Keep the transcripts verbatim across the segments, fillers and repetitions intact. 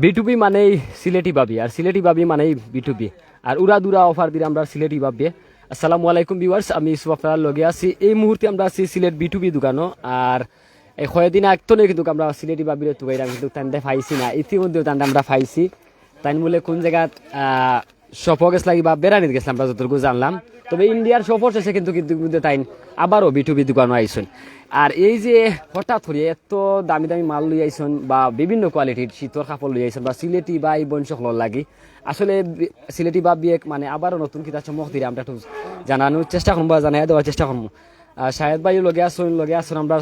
B two B মানেই সিলেটি ভাবি, আর সিলেটি ভাবি মানেই বি টু বি। আর উড়া দুরা অফার দিরা আমরার সিলেটি ভাবিয়ে। আসসালামু আলাইকুম ভিউয়ার্স, আমি ইউসুফ আপনারার লগে আছি। এই মুহূর্তে আমরা আছি সিলেট বি টু বি দোকানো। আর এই কয়দিন আগ তো কিন্তু আমরা সিলেটি ভাবিরে তুকাইরাম, কিন্তু তানরে পাইছি না। ইতিমধ্যে তানরে আমরা পাইছি। তাইন বলে কোন জাগাত, আহ, শপো গেছলা কিবা বেড়ানিত গেছলা আমরা যতটুকু জানলাম। তবে ইন্ডিয়ার সফর শেষে কিন্তু, কিন্তু, কিন্তু তাইন আবারও বি টু বি দোকানো আইছইন। আর এই যে হঠাৎ করিয়া এত দামি দামি মাল লই আইছইন বা বিভিন্ন কোয়ালিটির শীতর কাপড় লই আইছইন বা সিলেটি ভাই বইন সকলর লাগি, আসলে বি-, সিলেটি ভাবিয়ে মানে আবারও নতুন কিতা চমক দিরা আমরা একটু জানানোর চেষ্টা করমু বা জানাইয়া দেওয়ার চেষ্টা করমু। আর শাহেদ ভাইও লগে আছইন, লগে আছইন আমরা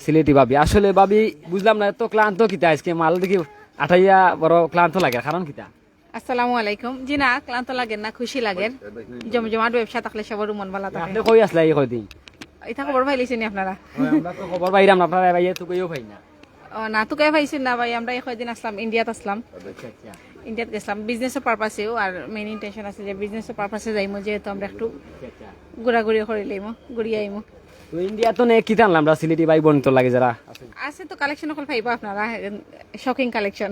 সিলেটি ভাবি। আসলে ভাবি বুঝলাম না, এত ক্লান্ত কিতা আজকে, মাল দেখি আটাইয়া বড় ক্লান্ত লাগে, কারণ কিতা? আসসালামু আলাইকুম। জি না, ক্লান্ত লাগের না, খুশি লাগের। জমজমাট ব্যবসা থাকলে সবরউ মন ভালা থাকে। আপনে কই আছলা এই কয়দিন? ইতা খবর পাইলিছইন নি আপনারা? অয়, আমরা তো খবর পাইরাম না, আপনারা ভাই এত কইও পাই না। ও না, তুকাইয়া পাইছইন না ভাই, আমরা এই কয়দিন আছলাম, ইন্ডিয়াত আছলাম। আচ্ছা, আচ্ছা। ইন্ডিয়াত গেছলাম বিজনেসর পারপাসেও, আর মেইন ইন্টেনশন আছে যে বিজনেসর পারপাসে যাইমু, যেহেতু আমরা একটু আচ্ছা, আচ্ছা। ঘুরাঘুরি করিলাইমু, ঘুরি আইমু। তো ইন্ডিয়া তো নে কিতা আনলা আমরা সিলেটি ভাই বইনর লাগি যারা আছে? আছে তো, কালেকশন অকল পাইবা আপনারা, শপিং কালেকশন।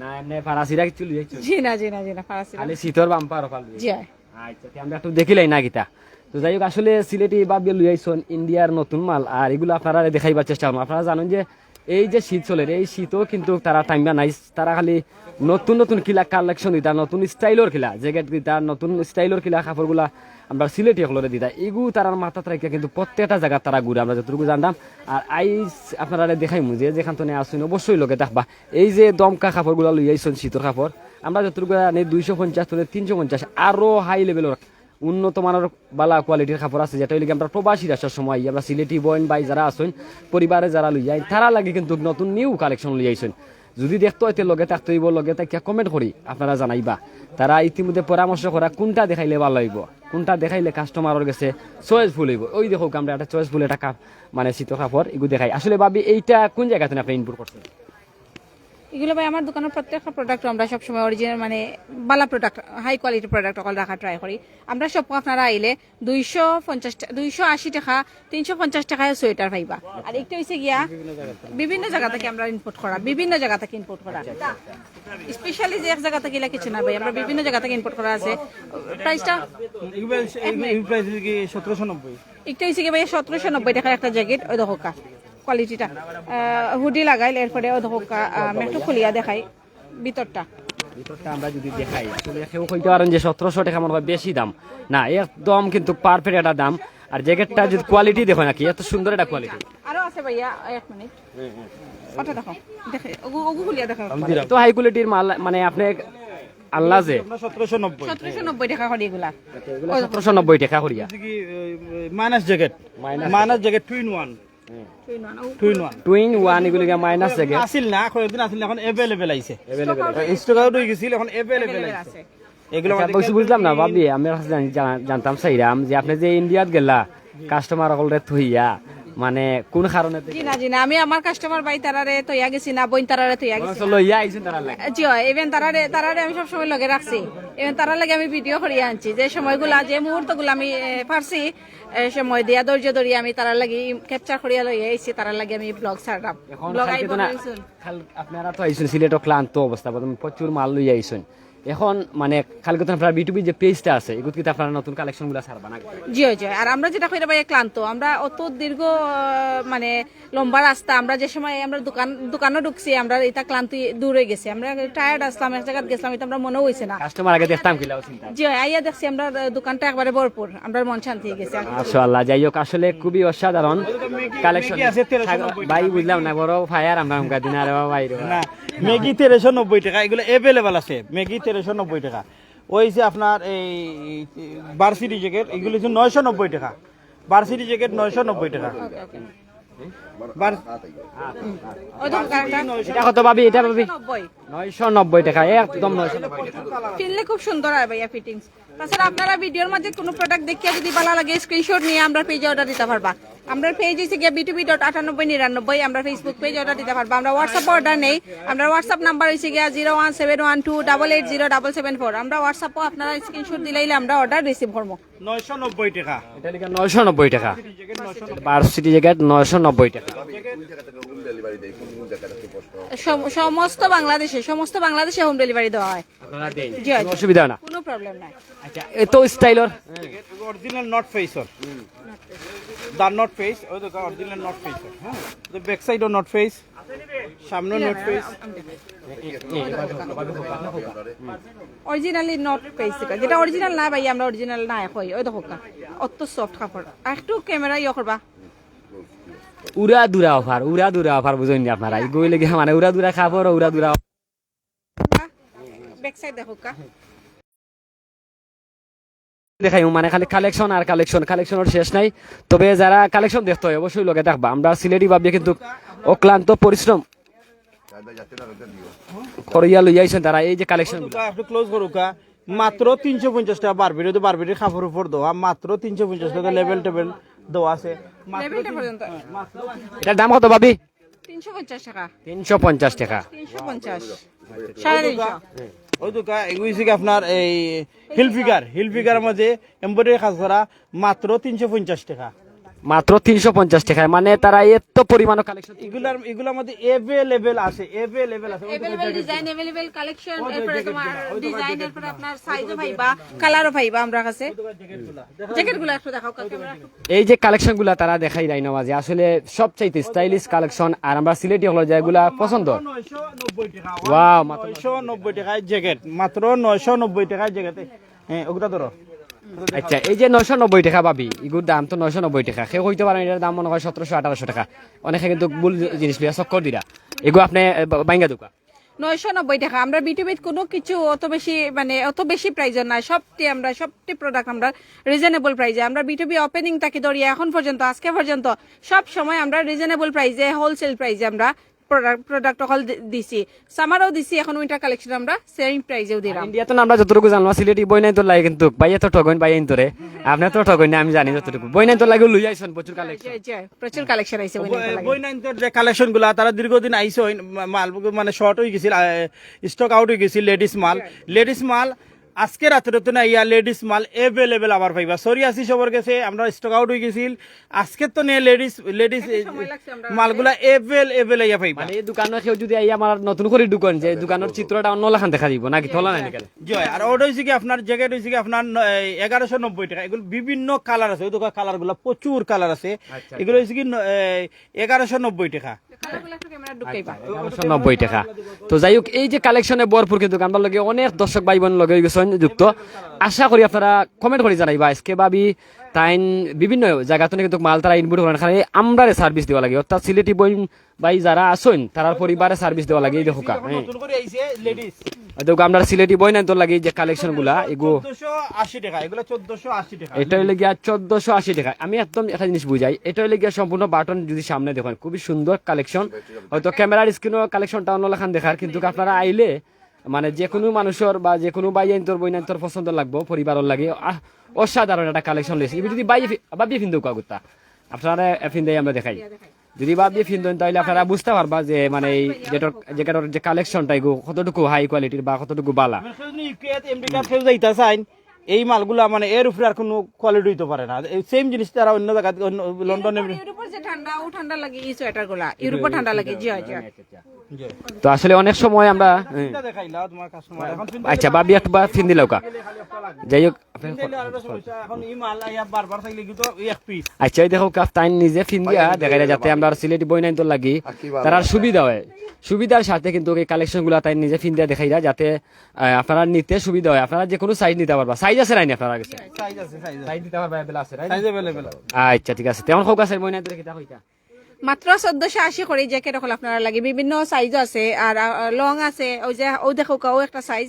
না, এমনে ফারাসিরা কিছু লই আইছো? জি না, জি না, জি না, ফারাসিরা। খালি শীতর বাম্পার অফার লই আইছো? জি অয়। আচ্ছা, তে আমরা একটু দেখিলাই না কিতা। তো যাই হোক, আসলে সিলেটি ভাবিয়ে লই আইছইন ইন্ডিয়ার নতুন মাল, আর এগুলা আপনারারে দেখাইবার চেষ্টা করমু। আপনারা জানইন যে এই যে শীত চলের, এই শীতও কিন্তু তারা টাইমবা নাই, তারা খালি নতুন নতুন কিলা কালেকশন দিতা, নতুন স্টাইলর কিলা জ্যাকেট দিতা, নতুন স্টাইলর কিলা কাপড়গুলা আমরা সিলেটি অকলরে দিতা। এগু তারার মাথাত রাখিয়া কিন্তু প্রত্যেকটা জাগাত তারা ঘুরে, আমরা যতটুকু জানতাম। আর আইজ আপনারারে দেখাইমু যে যেখান তনে আছইন, অবশ্যই লগে থাকবা। এই যে দমকা কাপড়গুলা লই আইছইন, শীতর কাপড়, আমরা যতটুকু জানি দুইশো পঞ্চাশ তনে তিনশো পঞ্চাশ, আরো হাই লেভেলর উন্নত মানর বালা কোয়ালিটির কাপড় আছে, যেটা অইলে কি আমরা প্রবাসীর আসার সময় আমরা সিলেটি বইন ভাই যারা আছইন, পরিবারে যারা লই যায়, তারার লাগি কিন্তু নতুন নিউ কালেকশন লই আইছইন। যদি দেখতে অয় তে লগে থাকতে অইবো, লগে থাকিয়া কমেন্ট করি আপনারা জানাইবা। তারা ইতিমধ্যে পরামর্শ করা কোনটা দেখাইলে ভালা অইবো, কোনটা দেখাইলে কাস্টমারর গেছে চয়েসফুল অইবো। ওই দেখউক্কা আমরা একটা চয়েসফুল একটা কাপ-, মানে শীতর কাপড় এগু দেখাই। আসলে ভাবি, এইটা কোন জাগা তনে আপনে ইম্পোর্ট করছইন? এগুলো ভাই, আমার দোকানর প্রত্যেকটা প্রোডাক্ট আমরা সবসময় অরিজিনাল, মানে, বালা প্রোডাক্ট, হাই কোয়ালিটি প্রোডাক্ট অকল রাখার ট্রাই করি। আমরার শপো আপনারা আইলে দুইশো পঞ্চাশ টা-, দুইশো আশি টেকা, তিনশো পঞ্চাশ টেকায় সোয়েটার পাইবা। আর একটা অইছে গিয়া বিভিন্ন জাগা থাকি আমরা ইম্পোর্ট করা, বিভিন্ন জাগা থাকি ইম্পোর্ট করা। স্পেশালি যে এক জাগা থাকি ইলা কিছু না ভাই, আমরা বিভিন্ন জাগা থাকি ইম্পোর্ট করা আছে। প্রাইসটা এগুলো, এক মিনিট। এগুলো প্রাইস কি সতেরোশো নব্বই? একটা অইছে গিয়া ভাই সতেরোশো নব্বই টেকার একটা জ্যাকেট, ওই দেখউক্কা। কোয়ালিটিটা, আহ, হুডি লাগাইল, এরপরে ওই দেখউক্কা, আহ, আমি একটু খুলিয়া দেখাই ভিতরটা। ভিতরটা আমরা যদি দেখাই, আসলে কেউ কইতে পারেন যে সতেরোশো টেকা মনে অয় বেশি দাম। না, একদম কিন্তু পারফেক্ট একটা দাম। আর জ্যাকেটটা যদি কোয়ালিটি দেখো নাকি, এত সুন্দর একটা কোয়ালিটি। আরো আছে ভাইয়া, এক মিনিট। ওটা দেখো, দেখে, ওগু, ওগু খুলিয়া দেখো। তো হাই কোয়ালিটির মাল, মানে, আপনে আল্লাহ যে আমরা সতেরোশো নব্বই। সতেরোশো নব্বই টেকা করি এগুলা। এগুলা সতেরোশো নব্বই টেকা করিয়া। এটা কি, এ, এ, minus jacket? Minus minus jacket two in one. Two in one. Two in one. Two in one, এগুলো গিয়া মাইনাস জ্যাকেট। আছিল না, কয়েকদিন আছিল না, এখন অ্যাভেলেবল আইছে। অ্যাভেলেবল। স্টক আউট হয়ে গেছিল, এখন অ্যাভেলেবল আইছে। এগুলো আচ্ছা, আমাদের বুঝ-, বুঝলাম না, ভাবি, আমি আর জান-, জান-, জানতাম চাইরাম যে আপনে যে ইন্ডিয়াত গেলা, কাস্টমার অকলরে থইয়া, মানে, কোন কারণে? জি না, জি না, আমি আমার কাস্টমার ভাই তারারে থইয়া গেছি না, বইন তারারে থইয়া গেছি না। লইয়া আইছইন তারার লাগি? জি অয়, ইভেন তারারে, তারারে আমি সবসময় লগে রাখছি। ইভেন তারার লাগি আমি ভিডিও করিয়া আনছি, যে সময়গুলা, যে মুহূর্তগুলা আমি, এ, পারছি, এ, সময় দিয়া, ধৈর্য ধরিয়া আমি তারার লাগি ক্যাপচার করিয়া লইয়া আইছি, তারার লাগি আমি ব্লগ ছাড়লাম। এখন ব্লগ কালকে আইবো তো না, very soon। কাল আপনারা তো আইছইন সিলেটো ক্লান্ত অবস্থা, প্রথমে প্রচুর মাল লইয়া আইছইন। এখন মানে কালকে তো আপনার বি টু বি যে পেজটা আছে, এগুলো কি আপনারা নতুন কালেকশন গুলা ছাড়বা না? জি অয়, জি অয়। আর আমরা যেটা কইরা ভাই ক্লান্ত, আমরা অত দীর্ঘ, আহ, মানে লম্বা রাস্তা, আমরা যে সময় আমরা দোকান, দোকানও ঢুকছি, আমরা এটা ক্লান্তি দূর হয়ে গেছে, আমরা টায়ার্ড আসলাম, এক জায়গাত গেছিলাম, এটা আমরা মনেও হইছে না। কাস্টমার আগে দেখতাম কিলা চিন্তা। জি অয়, আইয়া দেখছি আমরা, আহ, দোকানটা একবারে ভরপুর, আমরা মন শান্তি হয়ে গেছে। মাশাআল্লাহ, যাই হোক, আসলে খুবই অসাধারণ কালেকশন। ম্যাগি আছে তেরোশো নব্বই ভাই, টাকা। বুঝলাম না, বড় ফায়ার আমরা হুমকা দিন, আরে বাবা ভাই রে বাবা। না, ম্যাগি তেরোশো নব্বই টাকা, এগুলো অ্যাভেলেবল আছে, ম্যাগি তেরোশো নব্বই টাকা। ওই যে আপনার এই ভার্সিটি জ্যাকেট, এগুলো হচ্ছে নয়শো নব্বই টাকা। ভার্সিটি জ্যাকেট নয়শো নব্বই টাকা। ওকে, ওকে। ভার্স-, ওই দেখো কারেন্টটা। এটা কত ভাবি? এটা ভাবি? নব্বই। নয়শো নব্বই টাকা, একদম নয়শো নব্বই টাকা। ফিনলে খুব সুন্দর হয় ভাইয়া ফিটিংস। তাছাড়া আপনারা ভিডিওর মাঝে কোনো প্রোডাক্ট দেখিয়া যদি ভালো লাগে, স্ক্রিনশট নিয়ে আমরা পেজে অর্ডার দিতে পারবা। আমরার পেজ হইছে গিয়া বিটুবি ডট আটানব্বই নিরানব্বই। আমরার Facebook পেজ, অর্ডার দিতা পারবা। আমরার WhatsApp-ও অর্ডার নেই। আমরার WhatsApp নাম্বার হইছে গিয়া zero one seven one two double eight zero double seven four. আমরার WhatsApp-ও আপনারা স্ক্রিনশট দিলাইলে আমরা অর্ডার রিসিভ করমু। নয়শো নব্বই টাকা। ইটা লেখা নয়শো নব্বই টাকা। বারো সিটি জ্যাকেট নয়শো নব্বই টাকা। সম-, সমস্ত বাংলাদেশে, সমস্ত বাংলাদেশে হোম ডেলিভারি দেওয়া হয়। আপনারা দেন? জি, কোনো অসুবিধা না? কোনো প্রবলেম নাই। আচ্ছা, এত স্টাইলর। Original north phasor. দা নর্থ ফেস, ওই দেখো, অরিজিনাল নর্থ ফেসর। হ্যাঁ, তো ব্যাক সাইডও নর্থ ফেস, সামনেও north face. Originally north face, যেটা অরিজিনাল না ভাই, আমরা অরিজিনাল না কই। ওই দেখো কা, অত সফট কাপড়। আর একটু ক্যামেরা ইয়ে করবা। উড়া দুরা অফার, উড়া দুরা অফার বুঝইন নি আপনারা? এই গই লেগে মানে উড়া দুরা কাপড়, উড়া দুরা ব্যাক সাইড দেখো কা। দেখাই মানে খালি কালেকশন আর কালেকশন, কালেকশনর শেষ নাই। তবে যারা কালেকশন দেখতে হয় অবশ্যই লগে থাকবা। আমরা সিলেটি ভাবিয়ে কিন্তু অক্লান্ত পরিশ্রম করিয়া লইয়া আইছেন তারা এই যে কালেকশন। একটু ক্লোজ করুকা। মাত্র তিনশো পঞ্চাশ টাকা বারবির, ওই তো বারবির কাপড় উপর দেওয়া, মাত্র তিনশো পঞ্চাশ টাকা লেবেল টেবেল দেওয়া আছে। মাত্র লেবেলটা তিন-, পর্যন্ত। হ্যাঁ, মাত্র এটার দাম কত ভাবি? তিনশো পঞ্চাশ টাকা। তিনশো পঞ্চাশ টাকা। তিনশো পঞ্চাশ। সাড়ে তিনশো। ওই তো কা-, এগুলো হইছে কি আপনার এই হিল ফিগার, হিল ফিগার মাঝে এমব্রয়ডারি কাজ করা, মাত্র তিনশো পঞ্চাশ টাকা। মাত্র তিনশো পঞ্চাশ টাকায়, মানে তারা এত পরিমাণ কালেকশন। এগুলার, এগুলার মধ্যে অ্যাভেলেবল আছে, অ্যাভেলেবল আছে। ওই তো available jacket design, available collection, ওই তো এরপরে জ্যাকেট তোমার গুলা, ওই তো ডিজাইন, জ্যাকেট এরপরে গুলা। আপনার সাইজও পাইবা, কালারও পাইবা আমরা কাছে। ওই তো জ্যাকেট গুলা। দেখা জ্যাকেট গুলা একটু দেখাও, ক্যামেরা। এই যে কালেকশন গুলা তারা দেখাই দেয় না মাঝে, আসলে সবচাইতে স্টাইলিশ কালেকশন। আর আমরা সিলেটি অকলর যেগুলা পছন্দ। নয়শো নব্বই টাকা। ওয়াও, মাত্র নয়শো নব্বই টাকায় জ্যাকেট, মাত্র নয়শো নব্বই টাকায় জ্যাকেট। হ্যাঁ, ওগুলা ধরো। আচ্ছা, এই যে নয়শো নব্বই টাকা ভাবি, ইগুর দাম তো নয়শো নব্বই টাকা। কেউ কইতে পারেন এটার দাম মনে হয় সতেরোশো আঠারোশো টাকা। অনেকে কিন্তু ভুল জিনিস লইয়া চক্কর দিরা। এগু আপনি, এ, বা-, বাইঙ্গা দুকা। নয়শো নব্বই টাকা। আমরা বিটুবিত কোনো কিছু অত বেশি, মানে, অত বেশি প্রাইজও না। সবটি আমরা, সবটি প্রোডাক্ট আমরা রিজনেবল প্রাইজে। আমরা বিটুবি ওপেনিং থাকি ধরিয়া এখন পর্যন্ত, আজকে পর্যন্ত সব সময় আমরা রিজনেবল প্রাইজে, হোলসেল প্রাইজে আমরা প্রোডাক্ট, প্রোডাক্ট অকল দি-, দিছি। সামারও দিছি, এখন উইন্টার কালেকশন আমরা সেম প্রাইজেও দিলাম। ইন্ডিয়া তো আমরা যতটুকু জানলাম, সিলেটি বইনাইন্তর লাগে কিন্তু ভাই এত ঠগইন ভাই আইন্তরে। আপনি তো ঠগইন না, আমি জানি যতটুকু। বইনাইন্তর লাগে লই আইছেন প্রচুর কালেকশন। জি, জি, প্রচুর কালেকশন আইছে বইনাইন্তর লাগে। বইনাইন্তর যে কালেকশন গুলা, তারা দীর্ঘদিন আইছে, ওই মা-, মাল মানে শর্ট হয়ে গেছিল, স্টক আউট হয়ে গেছিল, লেডিস মাল। লেডিস মাল আজকে রাতে রাতে না ইয়া লেডিস মাল অ্যাভেলেবল আবার পাইবা। সরি আছি সবার কাছে, আমরা স্টক আউট হয়ে গেছিল। আজকে তো নিয়ে লেডিস, লেডিস একটু সময় লাগছে, আমরা মালগুলা অ্যাভেলেবল ইয়া পাইবা। মানে এই দোকানে কেউ যদি আইয়া আমার নতুন করে ঢুকন, যে দোকানের চিত্রটা অন্য লাখান দেখা দিব নাকি? তোলা নাই কেন? জি, আর ওটা হইছে কি আপনার জ্যাকেট হইছে কি আপনার ন-, এই এগারোশো নব্বই টাকা। এগুলো বিভিন্ন কালার আছে, ওই দোকান কালার গুলা প্রচুর কালার আছে। আচ্ছা, এগুলো আচ্ছা। হইছে কি ন-, এই এগারোশো নব্বই টাকা। কালারগুলো একটু ক্যামেরা ঢুকাইবা। এগারোশো নব্বই টাকা। তো যাই হোক, এই যে কালেকশনে ভরপুর কিন্তু আমরা লগে অনেক দর্শক ভাই বোন লগে হয়ে গেছেন যুক্ত। আশা করি আপনারা কমেন্ট করে জানাইবা। আজকে ভাবি তাইন বিভিন্ন জায়গা থেকে কিন্তু মাল তারা ইনপুট করেন, খালি আমরারে সার্ভিস দেওয়া লাগে, অর্থাৎ সিলেটি বইন ভাই যারা আছেন তারার পরিবারে সার্ভিস দেওয়া লাগে। এই দেখো কা, হ্যাঁ। নতুন করে আইছে লেডিস। এই দেখো, আমরা সিলেটি বইনাইন্তর লাগে যে কালেকশন গুলা, এগু চোদ্দশো আশি টাকা, এগুলো চোদ্দশো আশি টাকা। এটা হইলে গিয়া চোদ্দশো আশি টাকা। আমি একদম একটা জিনিস বুঝাই, এটা হইলে গিয়া সম্পূর্ণ বাটন যদি সামনে দেখেন, খুবই সুন্দর কালেকশন। হয়তো ক্যামেরার স্ক্রিনও কালেকশনটা অন্য লাখান দেখার, কিন্তু আপনারা আইলে মানে যে কোনো মানুষের বা যে কোনো ভাইয়াইন্তর বইনাইন্তর পছন্দ লাগবো, পরিবারের লাগে। আহ, অসাধারণ একটা কালেকশন লইছে। এবার যদি ভাই ফি-, ভাবি ফিন্দুক কাগুতা, আপনারা ফিন্দে আমরা দেখাই। যদি ভাবি ফিন্দন তাহলে আপনারা বুঝতে পারবা যে মানে এই জ্যাকেটর, জ্যাকেটর যে কালেকশনটা এগু কতটুকু হাই কোয়ালিটির বা কতটুকু বালা। মানে কেউ যদি ইউকে আমেরিকা কেউ যাইতা চাইন, এই মালগুলা মানে এর উপরে আর কোনো কোয়ালিটি হইতে পারে না। এই সেম জিনিস তারা অন্য জায়গায়, অন্য লন্ডনে ইউরোপের যে ঠান্ডা, ও ঠান্ডা লাগে এই সোয়েটার গুলা, ইউরোপে ঠান্ডা লাগে। জি, জি। তো আসলে অনেক সময় আমরা, হ্যাঁ। চিন্তা দেখাইলা তোমার কাস্টমার। এখন চিন্তা আচ্ছা, ভাবি একটু বা ফিন্দি লওকা। যাই হোক, চিন্তা হইলে আরো সমস্যা। এখন এই মাল আইয়া বারবার চাইলে কিন্তু এই এক পিস। আচ্ছা, এই দেখো কাফতান নিজে ফিন্দিয়া দেখাইরা যাতে আমরা সিলেটি বইনাইন্তর লাগি তারার সুবিধা হয়। সুবিধার সাথে কিন্তু এই কালেকশন গুলা তাই নিজে ফিন্দিয়া দেখাইরা যাতে, আহ, আপনারা নিতে সুবিধা হয়। আপনারা যে কোনো সাইজ নিতে পারবা। সাইজ আছে নাইনি আপনার কাছে? সাইজ আছে, সাইজ আছে। সাইজ দিতে পারবা, অ্যাভেলেবল আছে, রাইট? Size available. আচ্ছা, ঠিক আছে। তেমন হোক আছে, বইনাইন্তরে কিতা কইতা? মাত্র চোদ্দশো আশি করে জ্যাকেট অকল আপনারা লাগে, বিভিন্ন সাইজ আছে, আর, আ, লং আছে, ওই যে, ও দেখো, ও একটা সাইজ,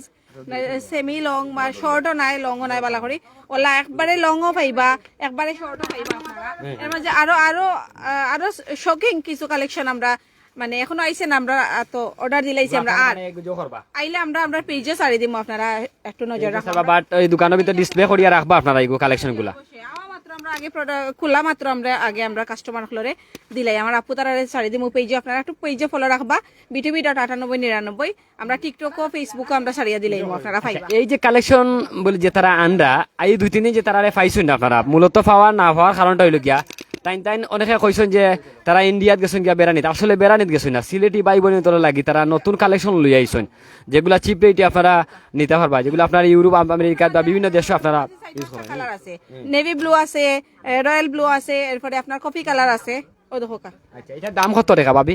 সেমি লং বা শর্টও নাই, লংও নাই, বালা করি। ওলা একবারে লংও পাইবা, একবারে শর্টও পাইবা আপনারা। এর মাঝে আরো, আরো, আ, আরো শৌখিন কিছু কালেকশন আমরা, মানে, এখনো আইছে না, আমরা, আ, তো অর্ডার দিলাইছি আমরা। আর মানে, এগু জো করবা। আইলে আমরা, আমরা পেজে ছাড়ি দিমু, আপনারা একটু নজর রাখবা। বাট ওই দোকানের ভিতরে ডিসপ্লে করিয়া রাখবা আপনারা এইগু কালেকশন গুলা। অবশ্যই, আমার মাত্র আমরা আগে প্রোডাক্ট খোলা মাত্র আমরা আগে আমরা কাস্টমার অকলরে দিলাই। আমার আপু তারারে ছাড়ি দিমু পেজে, আপনারা একটু পেজে ফলো রাখবা, বিটিভি ডট আটানব্বই নিরানব্বই। আমরা টিকটকও, ফেসবুকও আমরা ছাড়িয়া দিলাইমু, আপনারা পাইবা। এই যে কালেকশন বলে যে তারা আনরা, এই দুই তিন দিন যে তারারে পাইছইন না আপনারা, মূলত পাওয়ার না পাওয়ার কারণটা হইল গিয়া, তাইন তাইন অনেকে কইছইন যে তারা ইন্ডিয়াত গেছইন গিয়া বেড়ানিত, আসলে বেড়ানিত গেছইন না, সিলেটি ভাই বোন তোরা লাগি তারা নতুন কালেকশন লই আইছইন, যেগুলা চিপ রেটে আপনারা নিতে পারবা, যেগুলো আপনারা ইউরোপ, আম-, আমেরিকাত বা বিভিন্ন দেশে আপনারা ইউজ করেন। কালার আছে, নেভি ব্লু আছে, রয়্যাল ব্লু আছে, এরপরে আপনার কফি কালার আছে। ও দেখো কা, আচ্ছা, এটার দাম কত টাকা ভাবি?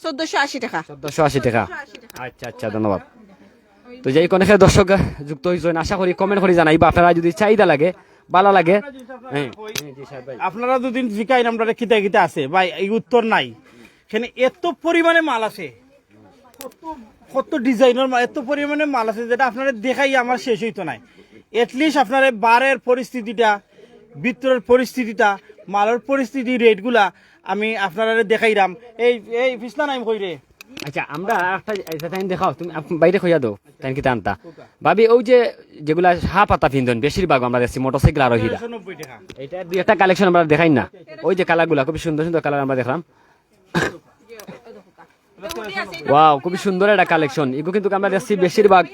চোদ্দশো আশি টাকা। চোদ্দশো আশি টাকা। আচ্ছা আচ্ছা, ধন্যবাদ। তো যাই হোক, অনেকে দর্শক যুক্ত হইছেন, আশা করি কমেন্ট করি জানাইবা আপনারা যদি চাহিদা লাগে, ভালো লাগে। হ্যাঁ। আপনারা যদি জিকাইন আমরা কিতা কিতা আছে ভাই, এই উত্তর নাই। এখানে এত পরিমাণে মাল আছে, কত, কত ডিজাইনের মাল, এত পরিমাণে মাল আছে যেটা আপনারা দেখাই আমার শেষ হইতো নাই। এটলিস্ট আপনারা বারের পরিস্থিতিটা, ভিতরের পরিস্থিতিটা, মালের পরিস্থিতি, রেটগুলা আমি আপনারা দেখাইরাম। এই এই ফিসলা নাইম কই রে? আচ্ছা, আমরা একটা, একটা টাইম দেখাও, তুমি আপ-, বাইরে কইয়া দাও, টাইম কিতা আনতা। ভাবি, ওই যে যেগুলা হা পাতা পিন্দন, বেশিরভাগ আমরা দেখছি মোটরসাইকেল আরোহীরা। নব্বই টাকা। এটা দুই একটা কালেকশন আমরা দেখাই না, ওই যে কালারগুলা খুব সুন্দর সুন্দর কালার আমরা দেখলাম। ওয়াও, খুবই সুন্দর একটা কালেকশন। এগু কিন্তু আমরা দেখছি বেশিরভাগ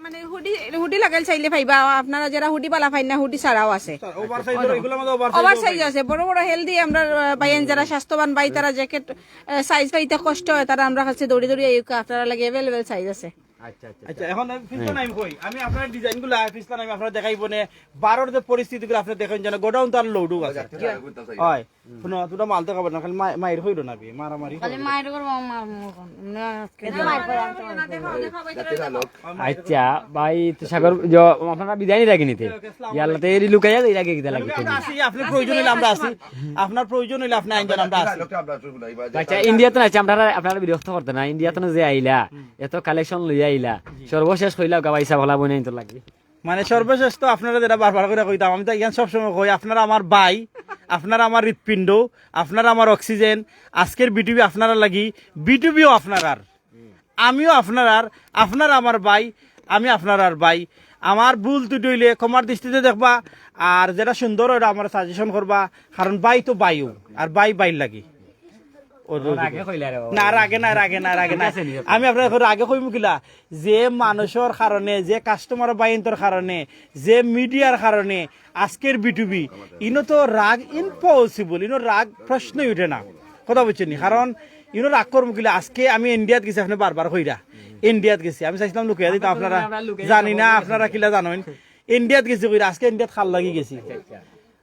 মানে হুডি, হুডি লাগাইল চাইলে পাইবা। আপনারা যারা হুডি বালা পাইন না, হুডি ছাড়াও আছে। ওভার সাইজ, এগুলোর মধ্যে ওভার ওভার সাইজ আছে, বড় বড় হেলদি আমরা আহ, পাইন, যারা স্বাস্থ্যবান ভাই তারা জ্যাকেট সাইজ পাইতে কষ্ট হয়, তারা আমরা কাছে দৌড়ি দৌড়ি এই আপনারা লাগে অ্যাভেলেবল সাইজ আছে। আচ্ছা আচ্ছা। আচ্ছা, এখন ফিসলা নাইম কই? আমি আপনার ডিজাইনগুলা ফিসলা নাইম আপনারা দেখাইবো নে। বারোর যে পরিস্থিতিগুলো আপনি দেখেন যেন গোডাউন তার লোডও আছে। হয়। শুনো, তোমরা মাল তো খাবার না, খালি মা-, মাইর হইল না বে, মারামারি খালি হইল। মাইর করবো, মার মুখ। আচ্ছা ভাই, তো সাগর, জ-, আপনারা বিদায় নিরা কিনিতে? ইয়াল্লাতে এরি লুকাইয়া যাই লাগে কিতা লাগে? আমরা আছি, আপনার প্রয়োজন হইলে আমরা আছি। আপনার প্রয়োজন হইলে আপনি আইন আমরা আছি। আচ্ছা, ইন্ডিয়াত না, আচ্ছা, আপনারা, আপনারা বিরক্ত করতে না, ইন্ডিয়াত না যে আইলা, এত কালেকশন লইয়া আইলা, সর্বশেষ কইলা গাবাইসা ভালা বইনাইন্তর লাগি। মানে সর্বশেষ তো আপনারা যেটা বারবার করে কইতাম, আমি তো এখানে সবসময় কই, আপনারা আমার ভাই, আপনারা আমার হৃৎপিণ্ড, আপনারা আমার অক্সিজেন। আজকের বিটিভি আপনারা লাগি, বিটিভিও আপনারার, আমিও আপনারার, আপনারা আমার ভাই, আমি আপনারার ভাই। আমার ভুল ত্রুটি হইলে ক্ষমার দৃষ্টিতে দেখবা, আর যেটা সুন্দর ওটা আমার সাজেশন করবা, কারণ ভাই তো ভাইও, আর ভাই ভাইর লাগি। ও, ও, ও। আগে কইলা রে বাবা। না, রাগে না, রাগে না, রাগে না। আমি আপনার এখন আগে কইমু কিলা, যে মানুষের কারণে, যে কাস্টমার বাইন্তর কারণে, যে মিডিয়ার কারণে আজকের বিটিভি, ইনো তো রাগ ইম্পসিবল, ইনো রাগ প্রশ্নই উঠে না। কথা বুঝছেন নি? কারণ ইনো রাগ করমু কিলা, আজকে আমি ইন্ডিয়াত গেছি, আপনি বারবার কইরা ইন্ডিয়াত গেছি, আমি চাইছিলাম লুকিয়ে দিতাম, আপনারা জানি না, আপনারা কিলা জানেন, ইন্ডিয়াত গেছি কইরা, আজকে ইন্ডিয়াত খাল লাগি গেছি।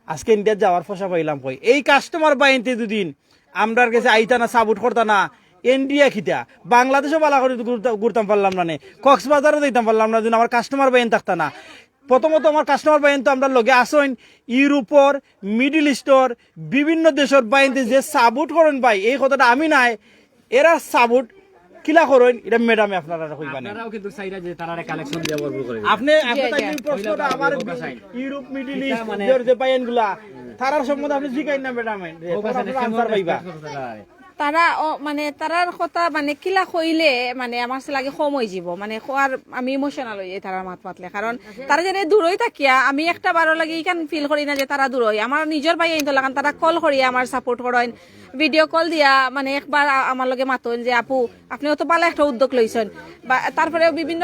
আজকে ইন্ডিয়াত যাওয়ার পয়সা পাইলাম কই? এই কাস্টমার বাইনতে দুদিন আমরার গেছে আইতা না, সাপোর্ট করতা না, ইন্ডিয়া খিতা, বাংলাদেশও বালা করে ঘুরতা-, ঘুরতাম পারলাম না নে, কক্সবাজারও যাইতাম পারলাম না, যদি আমার কাস্টমার বাইন থাকতা না। প্রথমত আমার কাস্টমার বাইন তো আমরা লগে আসইন, ইউরোপর, মিডল ইস্টর, বিভিন্ন দেশর বাইনতে যে সাপোর্ট করেন ভাই, এই কথাটা আমি নাই, এরা সাপোর্ট কিলা করেন, এটা ম্যাডামে আপনারা কইবা না। আপনারাও কিন্তু চাইরা যে তারারে কালেকশন দিয়া ভরপুর করে। আপনি, আপনি তাই এই প্রশ্নটা আমার ইউরোপ, মিডল ইস্ট, যে বাইনগুলা, তারার সম্বন্ধে আপনি জিগাইন না ম্যাডাম, আনসার পাইবা। তারা ও, মানে তারার কথা মানে কিলা কইলে মানে আমার সে লাগে কম হয়ে যাব, মানে আর আমি ইমোশনাল হয়ে যাই তারার মাত মাতলে, কারণ তারা যেন দূরই থাকিয়া আমি একটা বারো লাগে ইখান ফিল করি না যে তারা দূরই। আমার নিজের ভাই আইন তো লাগান, তারা কল করিয়া আমার সাপোর্ট করেন, ভিডিও কল দিয়া মানে একবার আ-, আমার লগে মাতইন যে আপু আপনি অত ভালো একটা উদ্যোগ লইছেন, বা তারপরে বিভিন্ন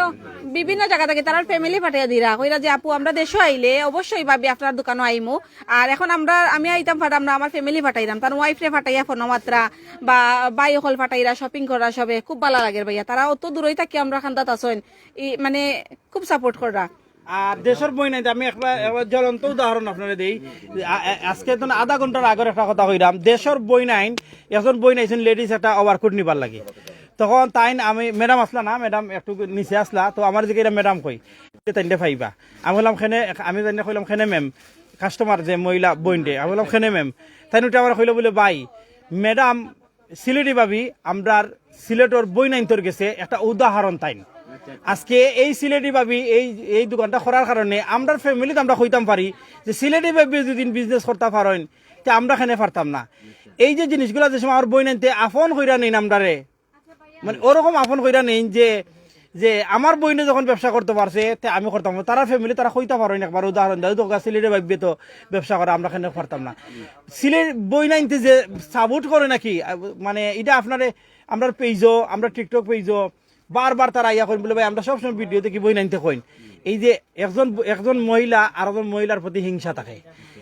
বিভিন্ন জায়গা থেকে তারার ফ্যামিলি পাঠিয়ে দিরা কইরা যে আপু আমরা দেশে আইলে অবশ্যই ভাবি আপনার দোকানও আইমু। আর এখন আমরা আমি আইতাম পারতাম না, আমার ফ্যামিলি পাঠাইলাম, তার ওয়াইফ রে পাঠাইয়া ফোন মাত্রা বা ভাই অকল পাঠাইরা শপিং করা সবে খুব ভালো লাগে ভাইয়া। তারা অত দূরই থাকি আমরা খান্দাত আছেন, ই মানে খুব সাপোর্ট করা। আর দেশর বইনাইন আমি একটা, একটা জ্বলন্ত উদাহরণ আপনারে দেই। আ-, আ-, আজকে তো আধা ঘন্টার আগর একটা কথা কইরাম, দেশর বইনাইন, একজন বইনাইছেন লেডিস একটা ওভারকোট নিবার লাগি। তখন তাইন আমি, ম্যাডাম আসলা না, ম্যাডাম একটু নিচে আসলা, তো আমার দিকে এটা ম্যাডাম কই, যে তাইনটা পাইবা। আমি বললাম, "কেনে?" আমি জানি না, কইলাম, "কেনে ম্যাম?" কাস্টমার যে মহিলা বইনটে, আমি বললাম, "কেনে ম্যাম?" তাইন উঠে আমার কইলো বলে, "ভাই, ম্যাডাম সিলেটি ভাবি আমরার সিলেটর বইনাইন্তর গেছে একটা উদাহরণ তাইন। আজকে এই সিলেটি ভাবি এই, এই দোকানটা করার কারণে আমরার ফ্যামিলিত আমরা কইতাম পারি যে সিলেটি ভাবি যদি বিজনেস করতা পারেন, তে আমরা কেনে পারতাম না?" এই যে জিনিসগুলা যে সময় আমার বইনাইন্তে আপন কইরা নেইন আমরারে, মানে ওরকম আপন কইরা নেইন যে যে আমার বইনে যখন ব্যবসা করতে পারছে, তে আমি করতাম না। তারা ফ্যামিলি, তারা কইতা পারইন একবার উদাহরণ দেও, তো সিলেটে ভাববে তো ব্যবসা করে, আমরা কেন পারতাম না? সিলেট বইনাইন্তে যে সাপোর্ট করে নাকি, আহ, মানে, এটা আপনারে, আমরার পেজও, আমরা টিকটক পেজও বারবার তারা আইয়া কইন বলে, "ভাই, আমরা সবসময় ভিডিও দেখি, বইনাইন্তে কইন।" এই যে একজন, একজন মহিলা আর একজন মহিলার প্রতি হিংসা থাকে,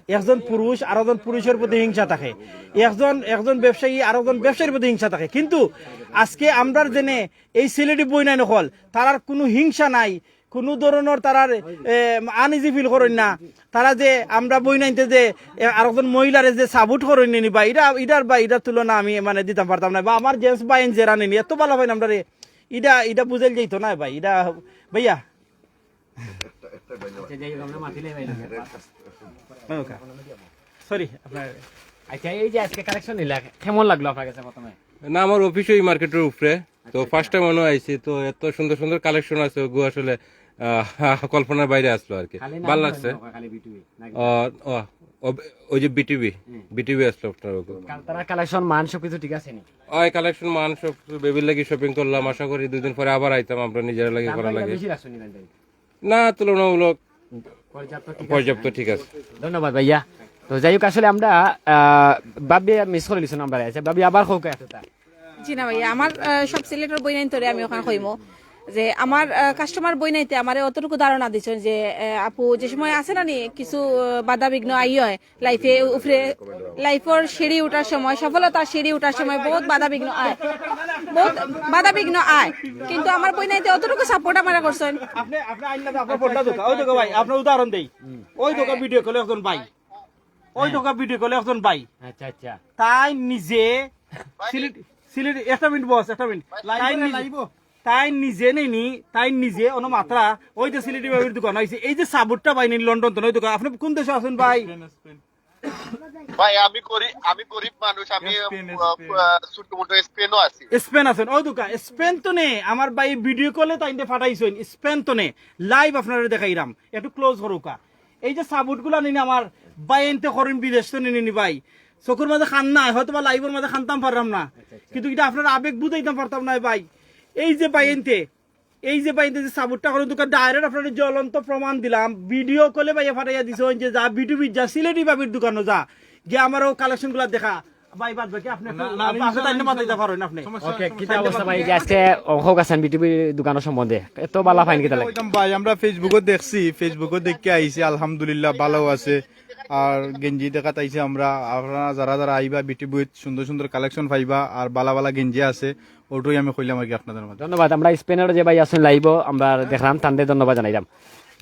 একজন পুরুষ আর একজন পুরুষের প্রতি হিংসা থাকে, একজন, একজন ব্যবসায়ী আর একজন ব্যবসায়ীর প্রতি হিংসা থাকে। কিন্তু আজকে আমরার জেনে এই সিলেটি বইনাইন অকল, তারার কোনো হিংসা নাই, কোনো ধরনের তারার, এ, আনইজি ফিল করইন না। তারা যে আমরা বইনাইন্তে যে, এ, আরেকজন মহিলারে যে সাপোর্ট করইন নি বা, এটা, এটার বা, এটার তুলনা আমি মানে দিতাম পারতাম না। বা আমার জেন্টস ভাইন যেরা নিনি, এত ভালা পাইন আমরারে, এটা, এটা বুঝাইল যাইতো না ভাই, এটা, ভাইয়া। আচ্ছা, যাই হোক, আমরা মাতিলাই ভাই। ওকে। সরি, আপনার আচ্ছা, এই যে আজকে কালেকশন নিলা, কেমন লাগলো আপনার কাছে প্রথমে? না, আমার অফিস ওই মার্কেটের উপরে, তো আচ্ছা, ফার্স্ট টাইম মনে আইছি, তো এত সুন্দর সুন্দর কালেকশন আছে, ওগু আসলে আহ, কল্পনার বাইরে আসলো আর কি। খালি নাম ভালো হয় লাগছে। না, খালি বিটুবি, নাকি? ও, ও, ও, ওই যে বিটিভি, হুম। বিটিভি আসলো আপনার ওগু। কা-, তারা কালেকশন মান সবকিছু ঠিক আছে নি? ওই কালেকশন মান সব বেবির লাগি শপিং করলাম, আশা করি দুই দিন পরে আবার আইতাম আমরা নিজেরা লাগি দাম করার লাগি। বেশি রাখছো নি ভাই? না, তুলনামূলক পর্যাপ্ত ঠিক আছে, পর্যাপ্ত হ্যাঁ। ঠিক আছে। ধন্যবাদ ভাইয়া। তো যাই হোক, আসলে আমরা, আহ, ভাবি মিস করে দিছেন আমরা, আচ্ছা, ভাবি আবার হোক এতটা। জি না ভাইয়া, আমার, আহ, সব সিলেটর বইনাইন্তরে আমি ওখানে কইমু যে আমার, আহ, কাস্টমার বইনাইন্তে আমারে অতটুকু ধারণা দিছেন যে, আহ, আপু যে সময় আছে না নি কিছু, আহ, বাধা বিঘ্ন আই হয় লাইফে উপরে, লাইফর সিঁড়ি উঠার সময়, সফলতার সিঁড়ি উঠার সময় বহুত বাধা বিঘ্ন আয়, বহুত বাধা বিঘ্ন আয়, কিন্তু আমার বইনাইন্তে অতটুকু সাপোর্ট আমারে করছেন। আপনি, আপনি আইন না, আপনার ফোনটা দোকা, ওই দোকা ভাই, আপনার উদাহরণ দেই, ওই দোকা ভিডিও কলে একজন ভাই, ওই হ্যাঁ। দোকা ভিডিও কলে একজন ভাই, আচ্ছা, আচ্ছা। তাই নিজে সিলেট, সিলেট, একটা মিনিট বস, একটা মিনিট, তাই নিজে, তাই নিজে নেনি, তাই নিজে অনো মাত্রা, ওই যে সিলেটি ভাবির দোকান হয়েছে, এই যে সাবুরটা ভাই নেই লন্ডন তো, ওই দোকান, আপনি কোন দেশে আছেন ভাই? ভাই, আমি গরিব, আমি গরিব মানুষ, আমি, স্পেন, আহ, স্পেন। আহ, ছোট মোটো স্পেনও আছি। স্পেন আছেন, ওই দোকান, স্পেন তো নে, আমার ভাই ভিডিও কলে তাই নিতে পাঠাইছেন, স্পেন তো নে, লাইভ আপনারা দেখাইরাম, একটু ক্লোজ করুকা। এই যে সাবুটগুলা নিনি আমার ভাই এনতে করেন বিদেশ তো নিনি ভাই, চকুর মাঝে খান নাই, হয়তো বা লাইভর মাঝে খানতাম পারলাম না, আচ্ছা, আচ্ছা। কিন্তু এটা আপনার আবেগ বুঝাইতাম পারতাম না ভাই। এই যে ভাই এনতে, এই যে ভাই এনতে যে সাবুটটা করেন দোকান ডাইরেক্ট আপনার জ্বলন্ত প্রমাণ দিলাম, ভিডিও কলে ভাইয়া ফাটাইয়া দিছে, ওই যে যা বিটুবি যা সিলেটি ভাবির দোকানো যা, গিয়ে আমারও কালেকশন গুলা দেখা। ভাই বাদ বাকি আপনি একটু না, না, আপনি ইনশাআল্লাহ, তাইলে মাথায় ইনশাআল্লাহ। পারেন আপনি। সমস্যা নাই। ওকে, কিতা অবস্থা ভাই? এই যে আজকে অখো আছেন বিটিভি দোকানের সম্বন্ধে, এত বালা পাইন কিতা লাগে? কইতাম ভাই, আমরা Facebook-ও দেখছি, Facebook-ও দেখে আইছি, আলহামদুলিল্লাহ ভালো আছে। আর গেঞ্জি দেখাত আইছি আমরা, আপনারা যারা যারা আইবা বিটিভিত সুন্দর সুন্দর কালেকশন পাইবা, আর বালা বালা গেঞ্জি আছে, ওটাই আমি কইলাম আর কি আপনাদের মাঝে। ধন্যবাদ। আমরা স্পেনের যে ভাই আছেন লাইভও আমরা দেখলাম, তানরে ধন্যবাদ জানাইলাম।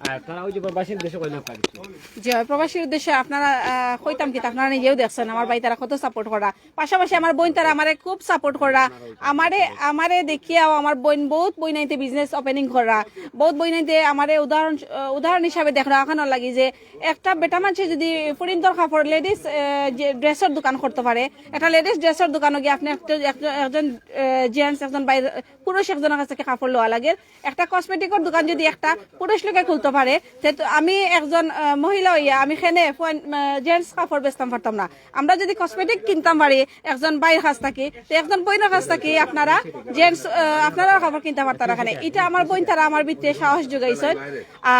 আর তারা ওই যে প্রবাসীর উদ্দেশ্যে কইলাম আপনারা কিছু। জি, প্রবাসীর উদ্দেশ্যে আপনারা, আহ, কইতাম কি, আপনারা নিজেও দেখছেন আমার ভাই তারা কত সাপোর্ট করা, পাশাপাশি আমার বইন তারা আমারে খুব সাপোর্ট করা, আমারে, আমারে দেখিয়াও আমার বইন বহুত বইনাইন্তে বিজনেস ওপেনিং করা, বহুত বইনাইন্তে আমারে উদাহরণ, আহ, উদাহরণ হিসাবে দেখরা ওখানে লাগি যে একটা বেটা মানুষে যদি ফুরিন্তর কাপড় লেডিস, আহ, যে ড্রেসের দোকান করতে পারে, একটা লেডিস ড্রেসের দোকানো গিয়ে আপনি একটা, একটা, একজন, আহ, জেন্টস, একজন বাইরে পুরুষ একজনের কাছ থেকে কাপড় লওয়া লাগে, একটা কসমেটিকর দোকান যদি একটা পুরুষ লোকে খুলতে পারে, তে তো আমি একজন, আহ, মহিলা হইয়া আমি কেনে ফুয়াইন, আহ, জেন্টস কাপড় বেচতাম পারতাম না। আমরা যদি কসমেটিক কিনতাম পারি একজন ভাইর কাছ থাকি, তো একজন বইনের কাছ থাকি আপনারা জেন্টস, আহ, আপনারা কাপড় কিনতে পারতাম না কেনে। এটা আমার বইন তারা আমার ভিতরে সাহস যোগাইছেন।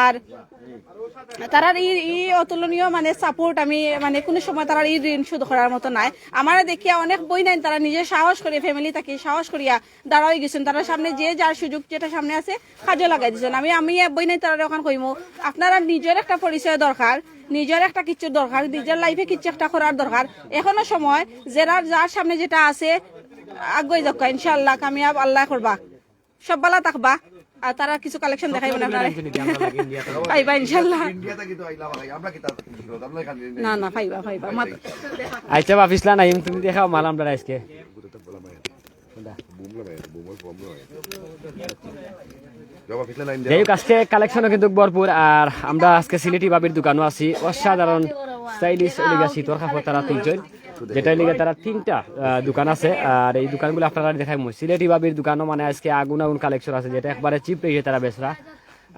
আর তারার ই, ই অতুলনীয় মানে সাপোর্ট আমি মানে কোনো সময় তারার ই ঋণ শোধ করার মতো নাই। আমারে দেখিয়া অনেক বইনাইন তারা নিজে সাহস করিয়া, ফ্যামিলি থাকি সাহস করিয়া দাঁড়াই গেছেন। তারার সামনে যে যার সুযোগ যেটা সামনে আছে কাজে লাগাই দিছেন। আমি, আমি বইনাইন তারারে ওখান কইমু, আপনারা নিজের একটা পরিচয় দরকার, নিজের একটা কিচ্ছু দরকার, নিজের লাইফে কিচ্ছু একটা করার দরকার। এখনো সময়, যারা যার সামনে যেটা আছে আগুয়াই যাউক্কা, ইনশাআল্লাহ কামিয়াব আল্লাহ করবা। সব বালা থাকবা। আর তারা কিছু কালেকশন দেখাইবো না আপনারে। পাইবা ইনশাআল্লাহ। ইন্ডিয়া থাকি তো আইলা ভাই, আমরা কি তার কি বিরোধ? আমরা এখানে না, না, পাইবা, পাইবা। মাত- আচ্ছা, বাফিসলা নাইম, তুমি দেখাও মাল আমরা আজকে। যাই হোক, আজকে কালেকশনও কিন্তু ভরপুর। আর আমরা আজকে সিলেটি ভাবির দোকানও আছি, অসাধারণ স্টাইলিশ এলাকা শীতর কাপড় তারা তিনজন, যেটা এলাকা তারা তিনটা, আহ, দোকান আছে। আর এই দোকানগুলো আপনারা দেখাই, সিলেটি ভাবির দোকানও মানে আজকে আগুন আগুন কালেকশন আছে, যেটা একবারে চিপ রেটে তারা বেচরা।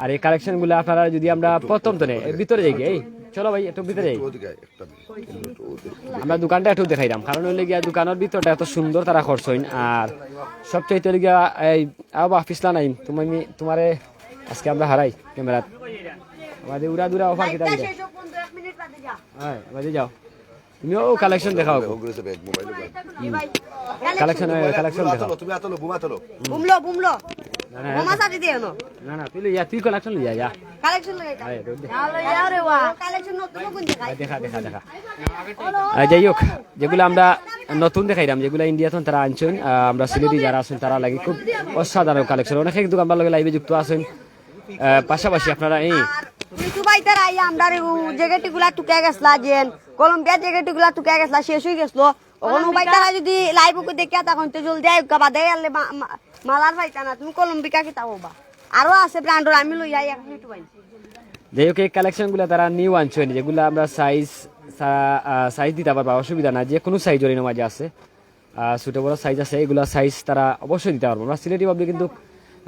আর এই কালেকশন গুলা আপনারা যদি আমরা প্রথম তো নেই, ভিতরে যাই গিয়া, এই চলো ভাই, একটু ভিতরে যাই। আমরা দোকানটা একটু দেখাইলাম, কারণ অইলে গিয়া দোকানর ভিতরটা এত সুন্দর তারা করছইন। আর সবচাইতে অইলে গিয়া এই, আও বা, ফিসলা নাইম, তুমি, আমি, তোমারে আজকে আমরা হারাই ক্যামেরাত। আমাদের উড়া দুরা অফার কিতা দিলে? হ্যাঁ, বাদে যাও। তুমিও কালেকশন দেখাও। কালেকশন, কালেকশন দেখাও। বুমলো, বুমলো। না, না, বোমা সাথে দিয়ে এনো। না, না, তুই লইয়া, তুই কালেকশন লইয়া যা। কালেকশন লইয়া যা। আরে, দৌড় দে। না, লইয়া রে ওয়া। কালেকশন নতুন নতুন দেখাই। দেখা, দেখা, দেখা। আহ, যাই হোক, যেগুলা আমরা নতুন দেখাইলাম, যেগুলা ইন্ডিয়া থন তারা আনছইন, আহ, আমরা সিলেটি যারা আছইন তারা লাগি খুব অসাধারণ কালেকশন। অনেক এক দোকান ভালা লাগি লাইভে যুক্ত আছইন। আহ, পাশাপাশি আপনারা এই আর কিছু ভাইতারা আইয়া আমরার উ জেগেটিগুলা টুকে গেছলা যেন, কলম্বিয়া জেগেটিগুলা টুকে গেছলা, শেষ অই গেছলো। অখন উ ভাইতারা যদি লাইভ উকে দেখিয়া থাকইন, তে জলদি আইউক্কা, বাদে আইলে মা-, মা-, মালার পাইতা না, তুমি কলম্বিকা কিতা কইবা? আরো আছে ব্র্যান্ডর, আমি লইয়া আই, এক মিনিট ভাই। যাই হোক, এই কালেকশনগুলা তারা নিউ আনছইন, যেগুলা আমরা সাইজ, সা-, আহ, সাইজ দিতা পারবা, অসুবিধা নাই, যে কোনো সাইজ ওর মাঝে আছে। আহ, ছোট বড় সাইজ আছে, এগুলা সাইজ তারা অবশ্যই দিতা পারবা। আমরা সিলেটি ভাবে কিন্তু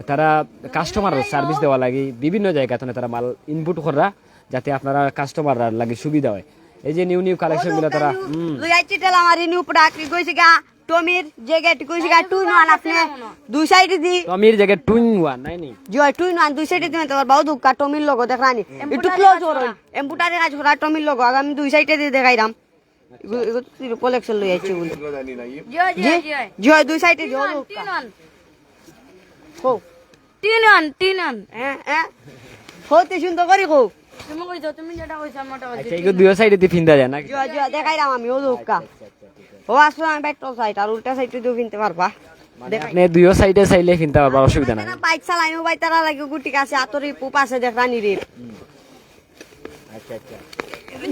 তারা কাস্টমার সার্ভিস দেওয়া লাগি বিভিন্ন জায়গা থনে তারা মাল ইনপুট কররা, যাতে আপনারা কাস্টমাররার লাগি সুবিধা হয়। এই যে নিউ নিউ কালেকশনগুলা তারা, হুম। লই আইছি টেলামারি নিউ প্রোডাক্ট, ইগু অইছে গিয়া টমির জ্যাকেট, ইগু অইছে গিয়া টু ইন ওয়ান, আপনি দুই সাইডে দি। টমির জ্যাকেট টু ইন ওয়ান, নাই নি? জি অয়, টু ইন ওয়ান, দুই সাইডে দি নিতে পারবা। অউ দেখউক্কা টমির লোগো দেখরানি। একটু ক্লোজ করইন। এমব্রয়ডারি কাজ করা টমির লোগো, আগে আমি দুই সাইডে দি দেখাইরাম। ইগু, ইগু তো কালেকশন লই আইছে বলে। জি অয়, জি জি? অয়, জি অয়। জি অয়, দুই সাইডে জি অয়, টু ইন ওয়ান। কও। Two in one, two in one. হ্যাঁ, হ্যাঁ। কও, তে সুন্দর করি কও। তুমি কইছো, তুমি যেটা কইছো, আমি ওটা কইছি। আচ্ছা, ইগু দুইও সাইডে দি ফিন্দা যায় না? জি অয়, জি অয়, দেখাইরাম আমি, অউ দেখউক্কা। আচ্ছা, আচ্ছা, আচ্ছা। অউ আসলে আমি বাইট্টল সাইড, আর উল্টা সাইডে দিও ফিনতে পারবা। মানে দেখাই। আপনি দুইও সাইডে চাইলে ফিনতে পারবা, অসুবিধা নাই। যারা বাইক চালাইন, অউ ভাইতারা লাগি গুটি কাছে, আতর রিপ উপ আছে, দেখরানি রিপ। হুম। আচ্ছা, আচ্ছা।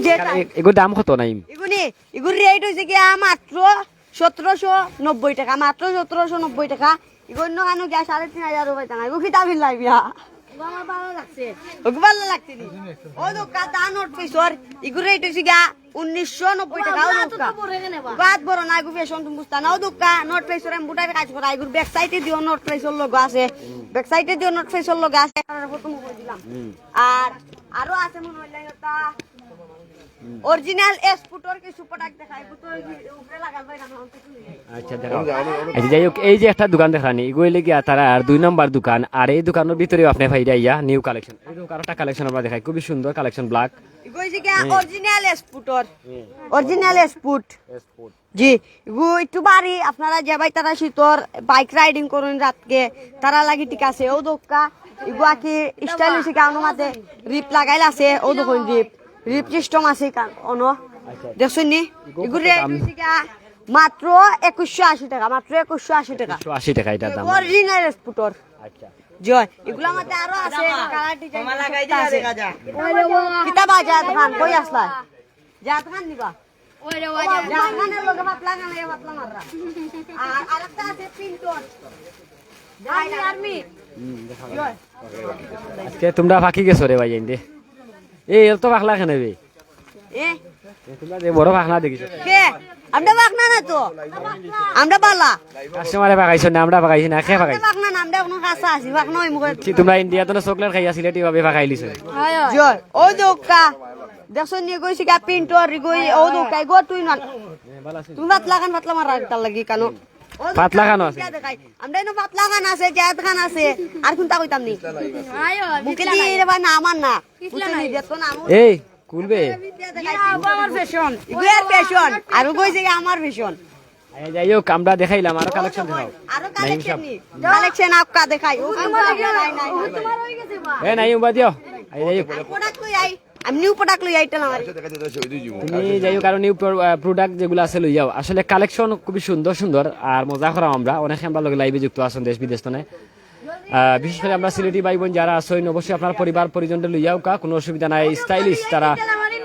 যেটা এ-, এগুর দাম কত নাইম? ইগুনি, ইগুর রেট অইছে গিয়া মাত্র সতেরোশো নব্বই টাকা, মাত্র সতেরোশো নব্বই টাকা। ইগু অন্য কানো গিয়া সাড়ে তিন হাজার রুপি টাকা। ইগু কিতা বিল লাইবিয়া? ইগু আমার ভালা লাগছে। ওগু ভালা লাগছে নি? অউ দেখউক্কা দা নর্থ ফেসর, ইগুর রেট অইছে গিয়া উনিশশো নব্বই টাকা। অউ দেখউক্কা। ইগু আত বড় না, ইগু ফ্যাশন তুমি বুঝতা না। অউ দেখউক্কা নর্থ ফেসর এমব্রয়ডারি কাজ করা, ইগুর ব্যাক সাইডে দিও নর্থ ফেসর লোগো আছে। ব্যাক সাইডে দিও নর্থ ফেসর লোগো আছে। প্রথম কই দিলাম। হুম। আর আরো আছে মনে অইলে ওটা অরিজিনাল এসপুটর কিছু প্রোডাক্ট দেখাই, বুঝতে অইলে উপরে লাগাল ভাই, না, না, কিছু নেই। আচ্ছা, দেখাও। আচ্ছা, যাই হোক, এই যে একটা দোকান দেখানি, ইগু অইলে গিয়া তারার দুই নাম্বার দোকান, আর এই দোকানর ভিতরেও আপনি পাইরা ইয়া নিউ কালেকশন। এই দেখো, আরো একটা কালেকশন আমরা দেখাই, খুবই সুন্দর কালেকশন, ব্ল্যাক। ইগু অইছে গিয়া হুম। অরিজিনাল এসপুটর। হুম। অরিজিনাল এসপুট। এসপুট। জি, ইগু একটু ভারি, আপনারা যে ভাইতারা শীতর বাইক রাইডিং করইন রাতকে, তারার লাগি ঠিক আছে। অউ দেখউক্কা, ইগু আকি স্টাইল অইছে গিয়া, অনো মাঝে রিপ লাগাইল আছে, অউ দেখইন রিপ, রিপ সিস্টেম আছে কান, অনো। আচ্ছা। দেখছইন নি? ইগু ইগু কত রেট দাম? অইছে গিয়া মাত্র একুশশো আশি টাকা, মাত্র একুশশো আশি টাকা। একুশশো আশি টাকা এটার দাম। অরিজিনাল এসপুটর। আচ্ছা। জি অয়, ইগুলা মাঝে আরো আছে, কালার ডিজাইন কমা লাগাই সবটা দিয়া আছে। দেখা যা। কিতা বা জাত খান, কই আসলা? জাত খান নিবা? ওই রে, ওই রে। জাত খানের লগে পাতলা খান, এই পাতলা মাররা। আর আরেকটা আছে পিন্টুর। Army, army. আজকে তোমরা ফাঁকি গেছো রে ভাই, এনদে। এ, এর তো পাকলা কেনে বে? এ? এ, তোমরা যে বড় পাকনা দেখিছো। কে? আমরা পাকনা না তো। আমরা বালা। কাস্টমারে পাকাইছো না, আমরা পাকাইছি না, কে পাকাইছে? পাকনা না, আমরা কোনো কাঁচা আছি, পাকনা ওই মুখে। কি তোমরা ইন্ডিয়া তো চকলেট খাইয়া সিলেটি ভাবে পাকাইলিছো? জি অয়, অউ দেখউক্কা। দেখছইন নি, ইগু অইছে গিয়া পিন্টুর, ইগু অই-, অউ দেখউক্কা, ইগু টু ইন ওয়ান। তুমি পাতলা খান, পাতলা মাররা কিতার লাগি কানো? অউ পাতলা খান আছে। দেখাই। আমরা এনো পাতলা খান আছে, জাত খান আছে, আর কুনটা কইতাম নি? মুখে দিয়ে রে ভাই, না আমার না। বুঝছো নি, দেখো না, আমার এই, খুলবে? ইয়া, আব্বা, আমার ফ্যাশন। ইগু এর ফ্যাশন, আর ইগু অইছে গিয়া আমার ফ্যাশন। এই, যাই হোক, আমরা দেখাইলাম, আরো কালেকশন দেখাও। আরো কালেকশন নি? কালেকশন আপকা দেখাই। ও, আমার নাই, নাই, নাই। এ, নাই, উবা দিও। এই, যাই হোক। প্রোডাক্ট লই আই। আমি নিউ প্রোডাক্ট লই আইতাম আমার। তুমি যাই হোক, আরো নিউ প্রো-, আহ, প্রোডাক্ট যেগুলো আছে লই যাও। আসলে কালেকশন খুবই সুন্দর সুন্দর, আর মজা করাম আমরা। অনেকে আমরার লগে লাইভে যুক্ত আছইন দেশ বিদেশ থনে। আহ, বিশেষ করে আমরার সিলেটি ভাই বোন যারা আছইন, অবশ্যই আপনার পরিবার পরিজনরে লই যাউক্কা, কোনো অসুবিধা নাই। স্টাইলিশ তারা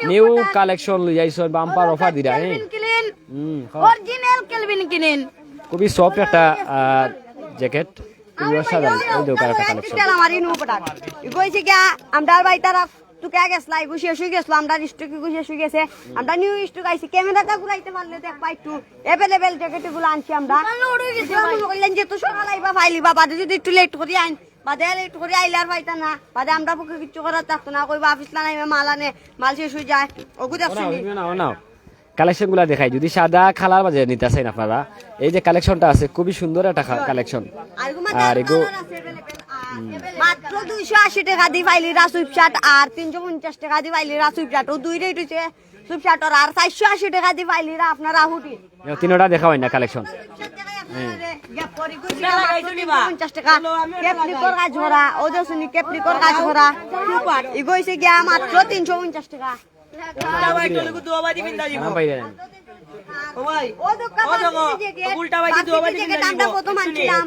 নিউ কালেকশন লই আইছইন, বাম্পার অফার দিরা, হ্যাঁ? ক্লিন। হুম, অরিজিনাল কেলভিন ক্লিন। খুবই সফট একটা, আহ, জ্যাকেট, খুবই অসাধারণ। এই দেখো আরেকটা কালেকশন। আমার ইনু প্রোডাক্ট। ইগু অইছে গিয়া, আমরার ভাইতারা তুকে গেছলা, ইগু শেষ অই গেছলো, আমরার স্টক ইগু শেষ অই গেছে। আমরা নিউ স্টক আইছি, ক্যামেরাটা ঘুরাইতে পারলে দেখবা একটু। অ্যাভেলেবল জ্যাকেট ইগুলা আনছি আমরা। দোকান লোড অই গেছে ভাই। কইলেন যে তো সকাল আইবা, ফাইলিবা, বাদে যদি একটু লেট করি আইন, বাদে আর একটু করে আইলে আর পাইতা না। বাদে আমরা পক্ষে কিচ্ছু করার থাকতো না, কইবা আফিসলা নাই, মাল আনে, মাল শেষ হয়ে যায়। ওগু দেখছো নি? না, না। কালেকশন গুলা দেখাই, যদি সাদা কালার বাজে নিতে চাইন আপনারা, এই যে কালেকশনটা আছে, খুবই সুন্দর একটা কালেকশন। আর এগু আর এগু কালার আছে available। আর মাত্র দুইশো আশি টাকা দি পাইলিরা সুইপ শার্ট, আর তিনশো পঞ্চাশ টাকা দি পাইলিরা সুইপ শার্ট। ও দুই রেট হইছে সুইপ শার্টর। আর চারশো আশি টাকা দি পাইলিরা আপনারা হুডি। তিনোটা দেখা হয় না কালেকশন। পঞ্চাশ টাকা। ক্যাপলিকর কাজ করা, ও দেখছো নি ক্যাপলিকর কাজ করা। ইগু হইছে গিয়া মাত্র তিনশো পঞ্চাশ টাকা। আমরা প্রথম আনছিলাম,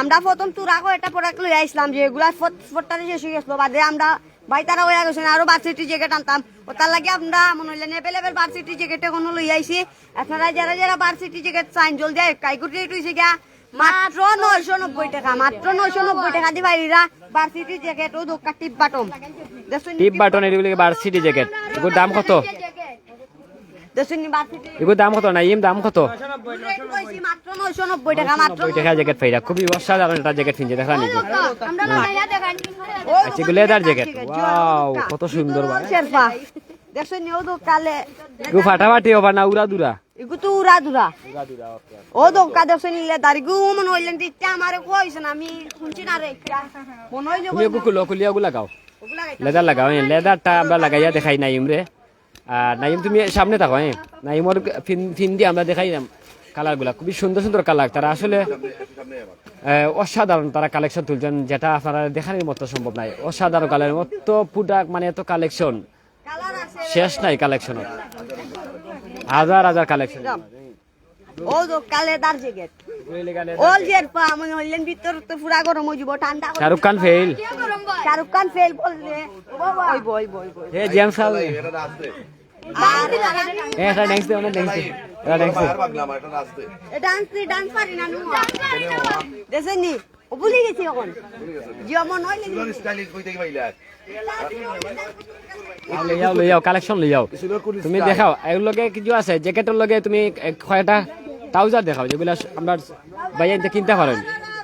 আমরা প্রথম তুরা কয়টা প্রোডাক্ট লই আইছিলাম, যে এগুলা ফট-, ফট্টারে শেষ হয়ে গেছিল। বাদে আমরা ভাই তারা ওয়া গেছে না, আরো ভার্সিটি জ্যাকেট আনতাম। ও তার লাগি আমরা মনে হইলেন অ্যাভেলেবল ভার্সিটি জ্যাকেট এখনো লই আইছি। আপনারা যারা যারা ভার্সিটি জ্যাকেট চাইন, জলদি আয়, কাইকুর রেট হইছে গিয়া মাত্র নয়শো নব্বই টাকা, মাত্র নয়শো নব্বই টাকা দি পাইলিরা ভার্সিটি জ্যাকেট। ও দোকা টিপ বাটন, দেখছো নি? টিপ বাটন, এগুলো কি ভার্সিটি জ্যাকেট? এগুলোর দাম কত? দেখছো নি ভার্সিটি? এগুলোর দাম কত? নাইম, দাম কত? রেট কইছি মাত্র নয়শো নব্বই টাকা, মাত্র নব্বই টাকা জ্যাকেট পাইরা, খুবই অসাধারণ একটা জ্যাকেট ফিনছে, দেখা নি? আমরা লাগাইয়া দেখাই। আচ্ছা, এগুলো লেদার জ্যাকেট। ওয়াও, কত সুন্দর ভাই। শেরপা। দেখছো নি, ও দোকালে। এগু ফাটাফাটি হবা না উড়া দুরা? এগু তো উড়া দুরা। ও দোকা দেখছো নি, লেদার এগু মনে হইলেন যে ইচ্ছা আমারে কইছে না, আমি শুনছি না রে ইচ্ছা। মনে হইলে তুমি এগু খুলো, খুলিয়া ওগু লাগাও। ওগু লাগাইতাম। লেদার লাগাও, হ্যাঁ, লেদারটা আমরা লাগাইয়া দেখাই নাইমরে। আর নাইম তুমি সামনে থাকো, হ্যাঁ। নাইমর ফিন, ফিন দিয়ে আমরা দেখাইলাম কালারগুলা। খুবই সুন্দর সুন্দর কালার। তারা আসলে, আহ, অসাধারণ তারা কালেকশন তুলছেন, যেটা আপনারা দেখানোর মতো সম্ভব নাই। অসাধারণ কালার, মতো প্রোডাক্ট, মানে এত কালেকশন। শেষ নাই কালেকশন, হাজার হাজার কালেকশন। ও দোকা লেদার জ্যাকেট। অল শেরপা, মনে হইলেন ভিতর তো পুরা গরম হয়ে যাব, ঠান্ডা। শাহরুখ খান ফেল। শাহরুখ খান ফেল বললে। ওই বই, বই, বই। হে জেমস খান। আর এ, একটা ড্যান্স দে, ওনার ড্যান্স দে। একটা ড্যান্স দে। এ ডান্স দি, ডান্স পারি না নু। দেখছেন নি? ও ভুলি গেছি এখন। জিও মন হইলে স্টাইলিশ কই থেকে পাইলা? লই যাও, লই যাও, কালেকশন লই যাও। তুমি দেখাও, এর লগে কিছু আছে, জ্যাকেটের লগে তুমি, এ, কয়টা ট্রাউজার দেখাও, যেগুলা আমরা ভাইয়া এনতে কিনতে পারেন।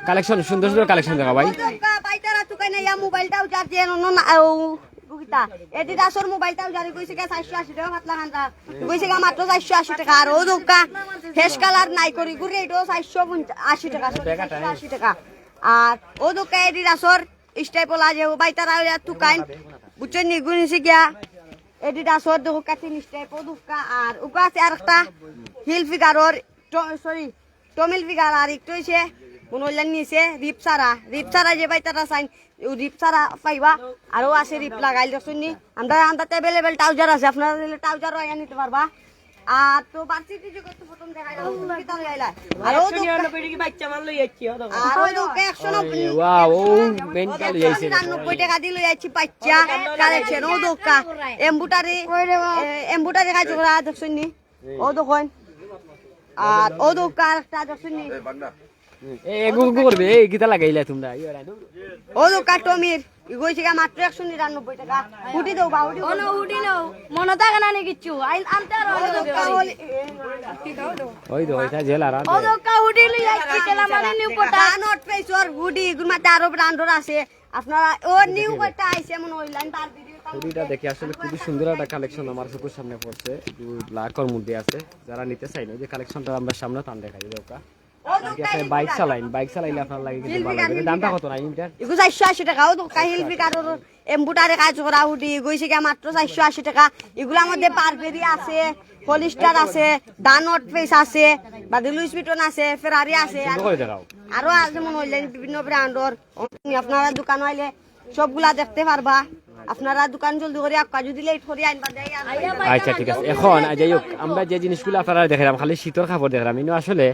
কালেকশন, সুন্দর সুন্দর কালেকশন দেখাও ভাই। ও দোকা, ভাই তারা তুকাই না, ইয়া মোবাইল ট্রাউজার যে, নো, নো, না, ও, বুকিতা। এডিডাসর মোবাইল ট্রাউজার কইছে গা চারশো আশি টাকা পাতলা খান্দা। কইছে গা মাত্র চারশো আশি টাকা। আর ও দোকা, ফেস কালার নাই করি, ঘুরে এটাও চারশো আশি টাকা, চারশো আশি টাকা। আর ও দোকা এডিডাসর স্টেপল আছে, ও ভাই তারা ওই তুকাইন, বুঝছেন নি, গুনছি গিয়া। এডিডাসর দেখো কাটিং স্টেপ, ও দোকা। আর ওগু আছে আর একটা হিল ফিগারর, ট-, সরি, টমিল ফিগার। আর একটু হইছে মনে হইলেন নিচে রিপ সারা, রিপ সারা যে ভাই তারা চাইন, ও রিপ সারা পাইবা। আরও আছে রিপ লাগাইল, দেখছেন নি? আমরা, আমরা অ্যাভেলেবল ট্রাউজার আছে, আপনারা নিলে ট্রাউজারও আইয়া নিতে পারবা। আর তো ভার্সিটি জ্যাকেট তো প্রথম দেখাইলাম, তুমি কিতা লই আইলা? আর ও একশো নিরানব্বই টাকা বাচ্চা মাল লই যাচ্ছি, ও দেখো। আর ও দোকা একশো নব্বই, ওয়াও, ও মেইন কাল লই আইছে। নিরানব্বই টাকা দি লই আইছি বাচ্চা কালেকশন, ও দোকা। এমব্রয়ডারি, এ, এমব্রয়ডারি কাজ করা, দেখছেন নি? ও দোকান। আর ও দোকান একটা দেখছেন নি? এ, এগু, এগু করবে, এই কিতা লাগাইলা তোমরা? ও দোকান টমির, ইগু হইছে গিয়া মাত্র একশো নিরানব্বই টাকা। হুডি দেও বা, হুডি দেও। হুডি নেও, মনে থাকে না নি কিচ্ছু। আইন আনতে আর ও দোকান হলি, ওই তো, ওইটা জেল আর ও দোকান হুডি লই আইছি, তেলা মানে নিউ কোটা। নট পেসর হুডি, ইগুর মাঝে আরো ব্র্যান্ডর আছে। আপনারা, ও নিউ কোটা আইছে মনে হইল, আমি তার ভিডিও হুডিটা দেখি আসলে খুবই সুন্দর একটা কালেকশন আমার চোখের সামনে পড়ছে, একটু ব্ল্যাকর মধ্যে আছে। যারা নিতে চাইন, ওই যে কালেকশনটা আমরা সামনে টান দেখাই, এই যে ওটা। ও দোকান বাইক চালাইন, বাইক চালাইলে আপনার লাগে কিন্তু ভালো লাগবে। দামটা কত না ইটার? ইগু চারশো আশি টাকা, ও দোকান হিল ফিগারর এমব্রয়ডারি কাজ করা হুডি, ইগু হইছে গিয়া মাত্র চারশো আশি টাকা। ইগুলার মধ্যে বারবেরি আছে, পলিস্টার আছে, ডানট পেস আছে, বাদে লুইস ভিটন আছে, ফেরারি আছে, সুন্দর করে দেখাও। আরো আছে মনে হইলে বিভিন্ন ব্র্যান্ডর। আপনারা দোকান আইলে সবগুলা দেখতে পারবা। আপনারা দোকান জলদি করি আক্কা, যদি লেট করি আইন বাদে আইয়া আনবা। আচ্ছা, ঠিক আছে। এখন, আহ, যাই হোক, আমরা যে জিনিসগুলো আপনারা দেখলাম, খালি শীতর কাপড় দেখলাম, ইনো আসলে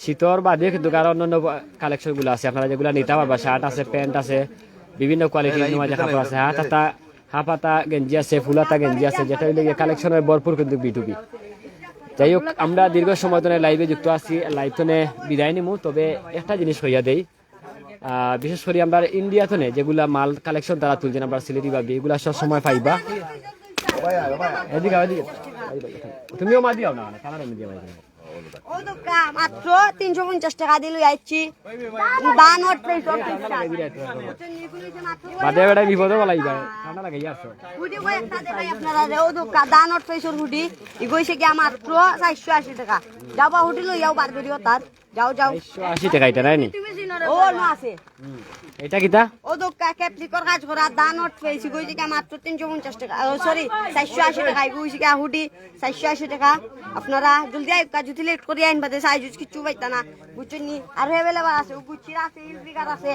শীতর বাদে কিন্তু আরো অন্যান্য কালেকশন গুলো আছে, আপনারা যেগুলো নিতে পারবা। শার্ট আছে, প্যান্ট আছে, বিভিন্ন কোয়ালিটির নেওয়া যে কাপড় আছে, হাত হাতা, হাফ হাতা গেঞ্জি আছে, ফুল হাতা গেঞ্জি আছে, যেটা হইলে গিয়ে কালেকশন হয় ভরপুর কিন্তু বি টু বি। যাই হোক, আমরা দীর্ঘ সময় ধরে লাইভে যুক্ত আছি, লাইভ থনে বিদায় নিমু। তবে একটা জিনিস কইয়া দেই, আহ, বিশেষ করে আমরা ইন্ডিয়া থনে যেগুলা মাল কালেকশন তারা তুলছেন, আমরা সিলেটি ভাবি এগুলা সব সময় পাইবা। এদিকে, এদিকে। তুমিও মা দিও না, না, কালার আমি দিয়ে ভাই। ও দোকা, মাত্র তিনশো পঞ্চাশ টেকা দি লই আইছি। দা নট প্লেসর। বাদে বেটা বিপদে বলাইবা, ঠান্ডা লাগাই আছো। হুডি কই একটা দেখাই আপনারা রে, ও দোকা, দা নট প্লেসর হুডি। ইগু অইছে গিয়া মাত্র চাইরশো আশি টেকা। যাও বা হুডি লই যাও, বারবেরি অতার। যাও, যাও। চাইরশো আশি টেকা ইটা, নায় নি? ও, অনো আছে। ইটা কিতা? ও দোকা, ক্যাপলিকর কাজ করা, দা নট প্লেস, ইগু অইছে গিয়া মাত্র তিনশো পঞ্চাশ টেকা। ও, সরি, চাইরশো আশি টেকা। ইগু অইছে গিয়া হুডি, চাইরশো আশি টেকা। আপনারা জলদি আইবা, যদি লেট করি আইন বাদে সাইজ উজ কিচ্ছু পাইতা না, বুঝছইন নি? আর অ্যাভেলেবল আছে, ও গুচ্ছির আছে, হিল ফিগার আছে,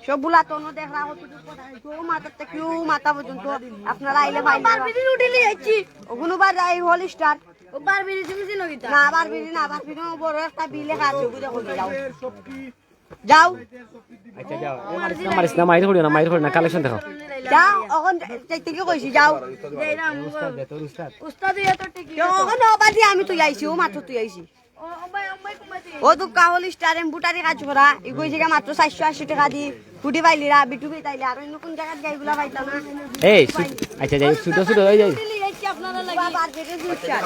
সবগুলা তো অনো দেখরা কত দূর পর্যন্ত, ও মাথার থাকি ও মাথা পর্যন্ত আপনারা আইলে পাইবা। বারবেরি উঠে লিয়ে যাচ্ছি। ওগুলো বার এই হল স্টার। ও বারবেরি তুমি চিনো কিতা? না, বারবেরি না, বারবেরি বড় একটা বিল লেখা আছে, ওগুলো দেখো, যাও। যাও। আচ্ছা, যাও। এ, মারিস না, মারিস না, মাইর করিও না, মাইর করিও না, কালেকশন দেখাও। যাও, অখন যাইতে কি কইছি, যাও। যাইরাম। উস্তাদ দে, তোর উস্তাদ। উস্তাদ ইয়া তো ঠিকই। অখন অবাদি আমি তুই আইছি, ও মাত্র তুই আইছি। ও, ও ভাই, ও ভাই, কমাই দে। ও দোকা হল স্টার এমব্রয়ডারি কাজ করা, ইগু অইছে গিয়া মাত্র চাইরশো আশি টেকা দি, হুডি পাইলিরা, বিটুবি তাইলে, আর অন্য কোন জাগাত গিয়া ইগুলা পাইতা না। এই, সু-, আচ্ছা, যাই, ছোট, ছোট, এই, এই। দিলি, এই কি আপনারা লাগি? বাবা, যেটা দুই চার।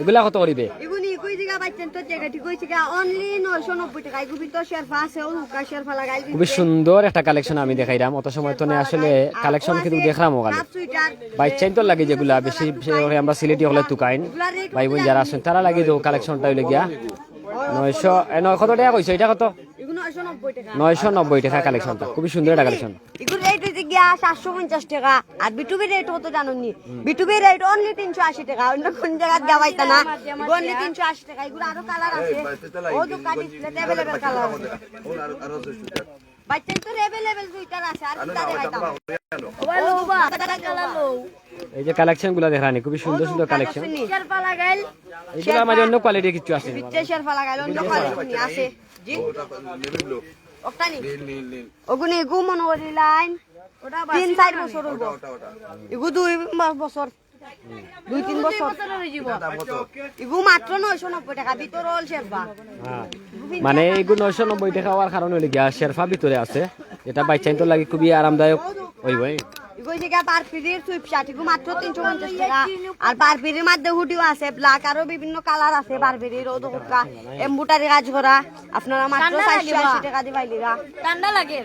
ইগুলা কত করিবে? ইগু নি, ইগু অইছে গিয়া বাইচ্চাইন্তর জ্যাকেট, ইগু অইছে গিয়া only নয়শো নব্বই টেকা, ইগু ভিতর শেরফা আছে, ও দোকা শেরফা লাগাইল। খুবই সুন্দর একটা কালেকশন আমি দেখাইরাম, অত সময় তো নেই, আসলে কালেকশন কিন্তু দেখরাম ওখানে। Half sweater. বাইচ্চাইন্তর লাগি যেগুলা বেশি, বিশেষ করি আমরা সিলেটি অকলে তুকাইন, ভাই বোন যারা আছইন, তারার লাগি তো কালেকশনটা অইলো গিয়া নয়শো, এ, নয়, কত টেকা কইছো? ইটা কত? ইগু নয়শো নব্বই টেকা। নয়শো নব্বই টেকা কালেকশনটা, খুবই সুন্দর একটা কালেকশন। ইগুর রেট অইছে গিয়া সাতশো পঞ্চাশ টেকা, আর বিটুবির রেট কত জানইন নি? বিটুবির রেট only তিনশো আশি টেকা, অন্য কোন জাগাত গিয়া পাইতা না। ইগু only তিনশো আশি টেকা, ইগুর আরো কালার আছে। ও দোকা ডিসপ্লেতে অ্যাভেলেবল কালার আছে। বাইচ্চাইন্তর অ্যাভেলেবল সুইটার আছে, আর কিতা দেখাইতাম? ওবা, ওবা, কালার লও। এই যে কালেকশন গুলা দেখানি, খুবই সুন্দর সুন্দর কালেকশন। শেরফা লাগাইল। এগুলা মাঝে অন্য কোয়ালিটির কিছু আছে নি? ভিতরে শেরফা লাগাইল, অন্য কোয়ালিটি নি আছে। জি? ওটা নেভি ব্লু। ওটা নি? নীল, নীল, নীল। ওগুনি ইগু মনো করি লাইন। ওটা তিন চাইর বছর অইবো। ওটা, ওটা, ওটা। ইগু দুই ব-, বছর। দুই তিন বছর। বছর অই যিবো। ইগু মাত্র নয়শো নব্বই টেকা, ভিতরে অল শেরফা। হ্যাঁ। মানে ইগু নয়শো নব্বই টেকা অওয়ার কারণ অইলো গিয়া শেরফা ভিতরে আছে, যেটা বাইচ্চাইন্তর লাগি খুবই আরামদায়ক অইবো, এ। ইগু অইছে গিয়া বারবেরির সুইপ শার্ট, ইগু মাত্র তিনশো পঞ্চাশ টেকা। আর বারবেরির মধ্যে হুডিও আছে, ব্ল্যাক, আরো বিভিন্ন কালার আছে বারবেরির, ও দেখউক্কা, এমব্রয়ডারি কাজ করা, আপনারা মাত্র ঠান্ডা লাগে চাইরশো আশি বা? টেকা দি পাইলিরা। ঠান্ডা লাগে।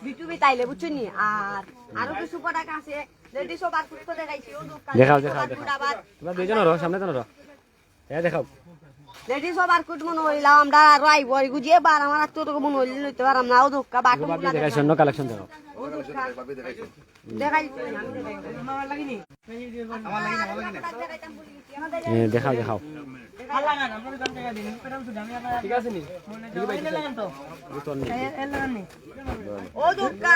বিটুবি তাইলে, বুঝছইন নি? আর আরো কিছু প্রোডাক্ট আছে, লেডিস ওভারকোট তো দেখাইছি, ও দেখউক্কা, দেখাও, লেডিস দেখাও, ওভারকোট দেখাও। আবার। তোমরা দুইজন রও, সামনে তো রও। হ্যাঁ, দেখাও। লেডিস ওভারকোট মনো অইলাম আমরা আরো আইবো, আর ইগু যে বার আমার আত তো মনো অইলে লইতে পারলাম না, ও দেখউক্কা, বাটন গুলা দেখাইছি, অন্য কালেকশন দেখাও। ও দেখউক্কা। দেখাই দিতে আমি দেখাই। এ, দেখাও, দেখাও। ঠিক আছে নি? ও দেখউক্কা,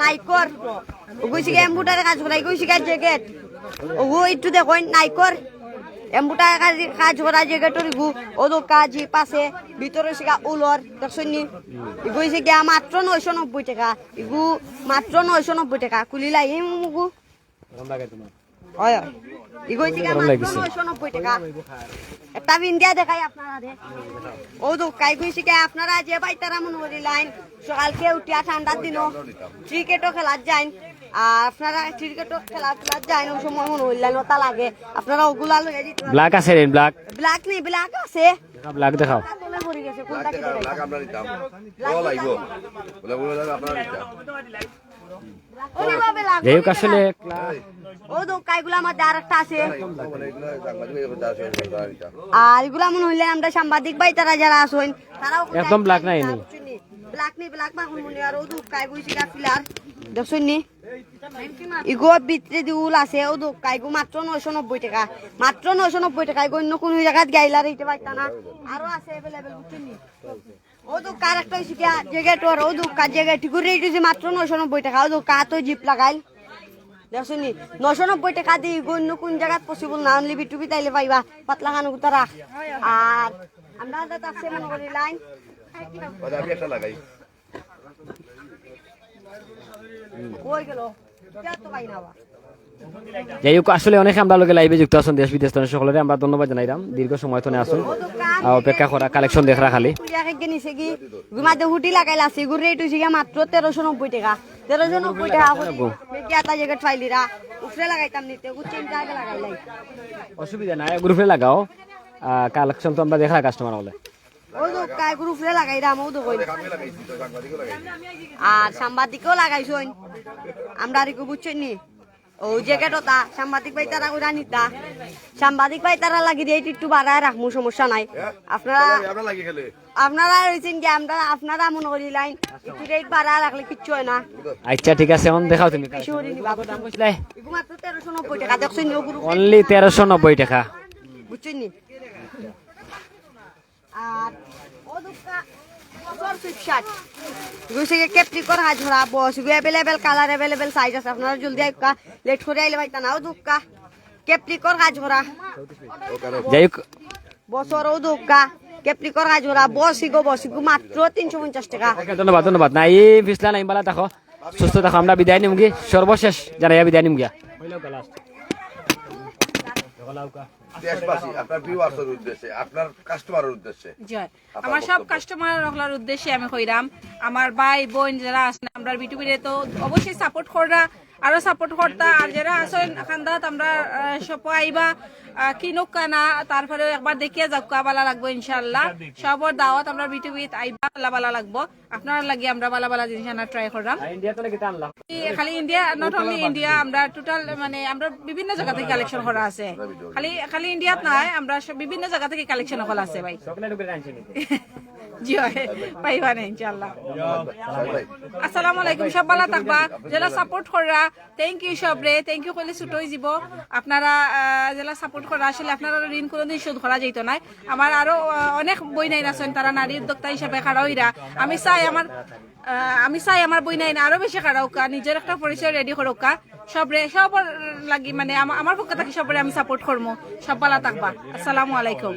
নাইকর। ইগু অইছে গিয়া এমব্রয়ডারি কাজ করা, ইগু অইছে গিয়া জ্যাকেট। ওগু একটু দেখইন, নাইকর। এমব্রয়ডারি কাজ, কাজ করা জ্যাকেটর ইগু। ও দেখউক্কা, জিপ আছে, ভিতরে অইছে গিয়া উলর, দেখছইন নি? ইগু অইছে গিয়া মাত্র নয়শো নব্বই টেকা। ইগু মাত্র নয়শো নব্বই টেকা। খুলিলাই, এই মুগু। গরম লাগে তোমার? অয়, অয়। ইগু অইছে গিয়া গরম মাত্র লাগিছে। নয়শো নব্বই টেকা। একটা পিন্দিয়া দেখাই আপনারারে। ও দেখউক্কা, ইগু অইছে গিয়া আপনারা যে পাইতারা মনো করি লাইন, সকালকে উঠিয়া ঠান্ডার দিনও ক্রিকেটও খেলাত যাইন। আর আপনারা ক্রিকেটও খেলা, খেলাত যাইন, ওই সময় মনো অইলে লাইন ওটা লাগে। আপনারা ওগুলা লইয়া দিতে পারেন। ব্ল্যাক আছে রে, ব্ল্যাক? ব্ল্যাক নেই, ব্ল্যাক আছে। দেখা, ব্ল্যাক দেখাও। তলে পড়ি গেছে, কোনটা কি দেখাই? ব্ল্যাক আমরা নিতাম। অল আইবো। ব্ল্যাক, ব্ল্যাক আপনারা নিতাম। ওরে বাবা, ব্ল্যাক। যাই হোক, আসলে ও দেখউক্কা, ইগুলা আমার আর একটা আছে। আর ইগুলা মনো অইলে আমরা সাংবাদিক ভাইতারা যারা আছইন, তারাও একদম ব্ল্যাক নাই নি। ব্ল্যাক নি, ব্ল্যাক বা কোন মনে আর ও দেখউক্কা, ইগু অইছে গিয়া ফিলার। দেখছইন নি? ইগু ভিতরেদি উল আছে, ও দেখউক্কা, ইগু মাত্র নয়শো নব্বই টেকা। মাত্র নয়শো নব্বই টেকা, ইগু অন্য কুনু জাগাত গেলে আর ইতা পাইতা না। আরো আছে অ্যাভেলেবল, বুঝছইন নি? ও দেখউক্কা, আরেকটা অইছে গিয়া জ্যাকেট, ওর ও দেখউক্কা, জ্যাকেট, ইগুর রেট অইছে মাত্র নয়শো নব্বই টেকা। ও দেখউক্কা, তো জিপ লাগাইল। দেখছইন নি? নয়শো নব্বই টেকা দি ইগু অন্য কুন জাগাত পসিবল না, only বিটুবি তাইলে পাইবা। পাতলা খানো গুতা রাখ। আর আমরা আন্দাজ আছে মনো করি লাইন। ওটা আমি একটা লাগাই। কই গেল? ইটা তো পাই না আবার। যাই হোক, আসলে অনেকে আমরার লগে লাইভে যুক্ত আছইন, দেশ বিদেশ থনে সকলরে আমরা ধন্যবাদ জানাইরাম। দীর্ঘ সময় থনে আছইন, আহ, অপেক্ষা করা, কালেকশন দেখরা খালি। ইগুর মাঝে হুডি লাগাইল আছে, ইগুর রেট অইছে গিয়া মাত্র তেরোশো নব্বই টেকা। তেরোশো নব্বই টেকা করি। মেঘিয়াতা জ্যাকেট পাইলিরা, উপরে লাগাইতাম নিতে, ইগু চেইনটা আগে লাগাইলাই। অসুবিধা নাই, গ্রুপে লাগাও। কালেকশন তো আমরা দেখলাম কাস্টমার হলে। ও তো কাই গ্রুপরে লাগাইরাম, ও তো কই। আর সাংবাদিকও লাগাইছইন। আমরা আর একটু বুঝছইন নি? ও জ্যাকেট ওটা সাংবাদিক ভাই তারা কইরা নিতা। সাংবাদিক ভাই তারা লাগি দিয়ে একটু বাড়ায় রাখমু, সমস্যা নাই। আপনারা, আমরা লাগি খেলে। আপনারা রইছেন কি, আমরা, আপনারা মনে করি লাইন একটু রেট বাড়ায় রাখলে কিচ্ছু হয় না। আচ্ছা, ঠিক আছে, এখন দেখাও তুমি। বেশি করি নিবা। দাম কইছিলে? এগু মাত্র তেরোশো নব্বই টাকা, দেখছেন নি ওগুলো? অনলি তেরোশো নব্বই টাকা। বুঝছেন নি? আর ও দুক্কা বছর সুইট শার্ট। এগু সে ক্যাপ্রিকর হাজরা, বস, এগু অ্যাভেলেবল কালার, অ্যাভেলেবল সাইজ আছে। আপনারা জলদি আইক্কা, লেট করে আইলে পাইতা না। ও দুক্কা ক্যাপ্রিকর হাজরা। যাই হোক। বছর ও দুক্কা ক্যাপ্রিকর হাজরা, বস ইগো, বস ইগো মাত্র তিনশো পঞ্চাশ টাকা। ওকে, ধন্যবাদ, ধন্যবাদ। না, এই পিছলা নাই, বালা থাকো, সুস্থ থাকো। আমরা বিদায় নিমগি, সর্বশেষ জানাইয়া বিদায় নিমগিয়া। দেশবাসী, আপনার ভিউয়ার্সের উদ্দেশ্যে, আপনার কাস্টমারের উদ্দেশ্যে। জি। আমার সব কাস্টমার অকলর উদ্দেশ্যে আমি কইরাম, আমার ভাই বোন যারা আছেন, আমরা বিটুবিরে তো অবশ্যই সাপোর্ট কররা, আরো সাপোর্ট করতা। আর যারা আছেন খান্দাত, আমরা শপো আইবা, আহ, কিনুক্কা না, তারপরে একবার দেখিয়া যাউক্কা, বালা লাগবো ইনশাআল্লাহ। সবর দাওয়াত, আমরা বিটুবিত আইবা, আল্লাহ বালা লাগবো। আপনার লাগি আমরা বালা বালা জিনিস আনার ট্রাই কররাম। ইন্ডিয়া তো নাকি টানলাম। খালি ইন্ডিয়া, নট অনলি ইন্ডিয়া, আমরা টোটাল মানে আমরা বিভিন্ন জায়গা থেকে কালেকশন করা আছে। খালি, খালি ইন্ডিয়াত নাই, আমরা সব বিভিন্ন জায়গা থেকে কালেকশন করা আছে ভাই। চকলেট উপরে আনছি নি? জি হয়, পাইবা না ইনশাআল্লাহ। আসসালামু আলাইকুম, সব বালা থাকবা। যারা সাপোর্ট কররা, থ্যাংক ইউ সবরে, থ্যাংক ইউ কইলে ছুটো অই যিবো। আপনারা, আহ, যারা সাপোর্ট কররা, আসলে আপনারা ঋণ কোনোদিন শোধ করা যাইতো না। আমার আরো, আহ, অনেক বইনাইন আছেন, তারা নারী উদ্যোক্তা হিসাবে খাড়া অইরা। আমি চাই আমার, আহ, আমি চাই আমার বইনাইন আরো বেশি খাড়া অউক্কা, নিজের একটা পরিচয় রেডি করউক্কা। সবরে, সবর লাগি মানে আমা-, আমার পক্ষ থেকে সবরে আমি সাপোর্ট করমু। সব বালা থাকবা। আসসালামু আলাইকুম।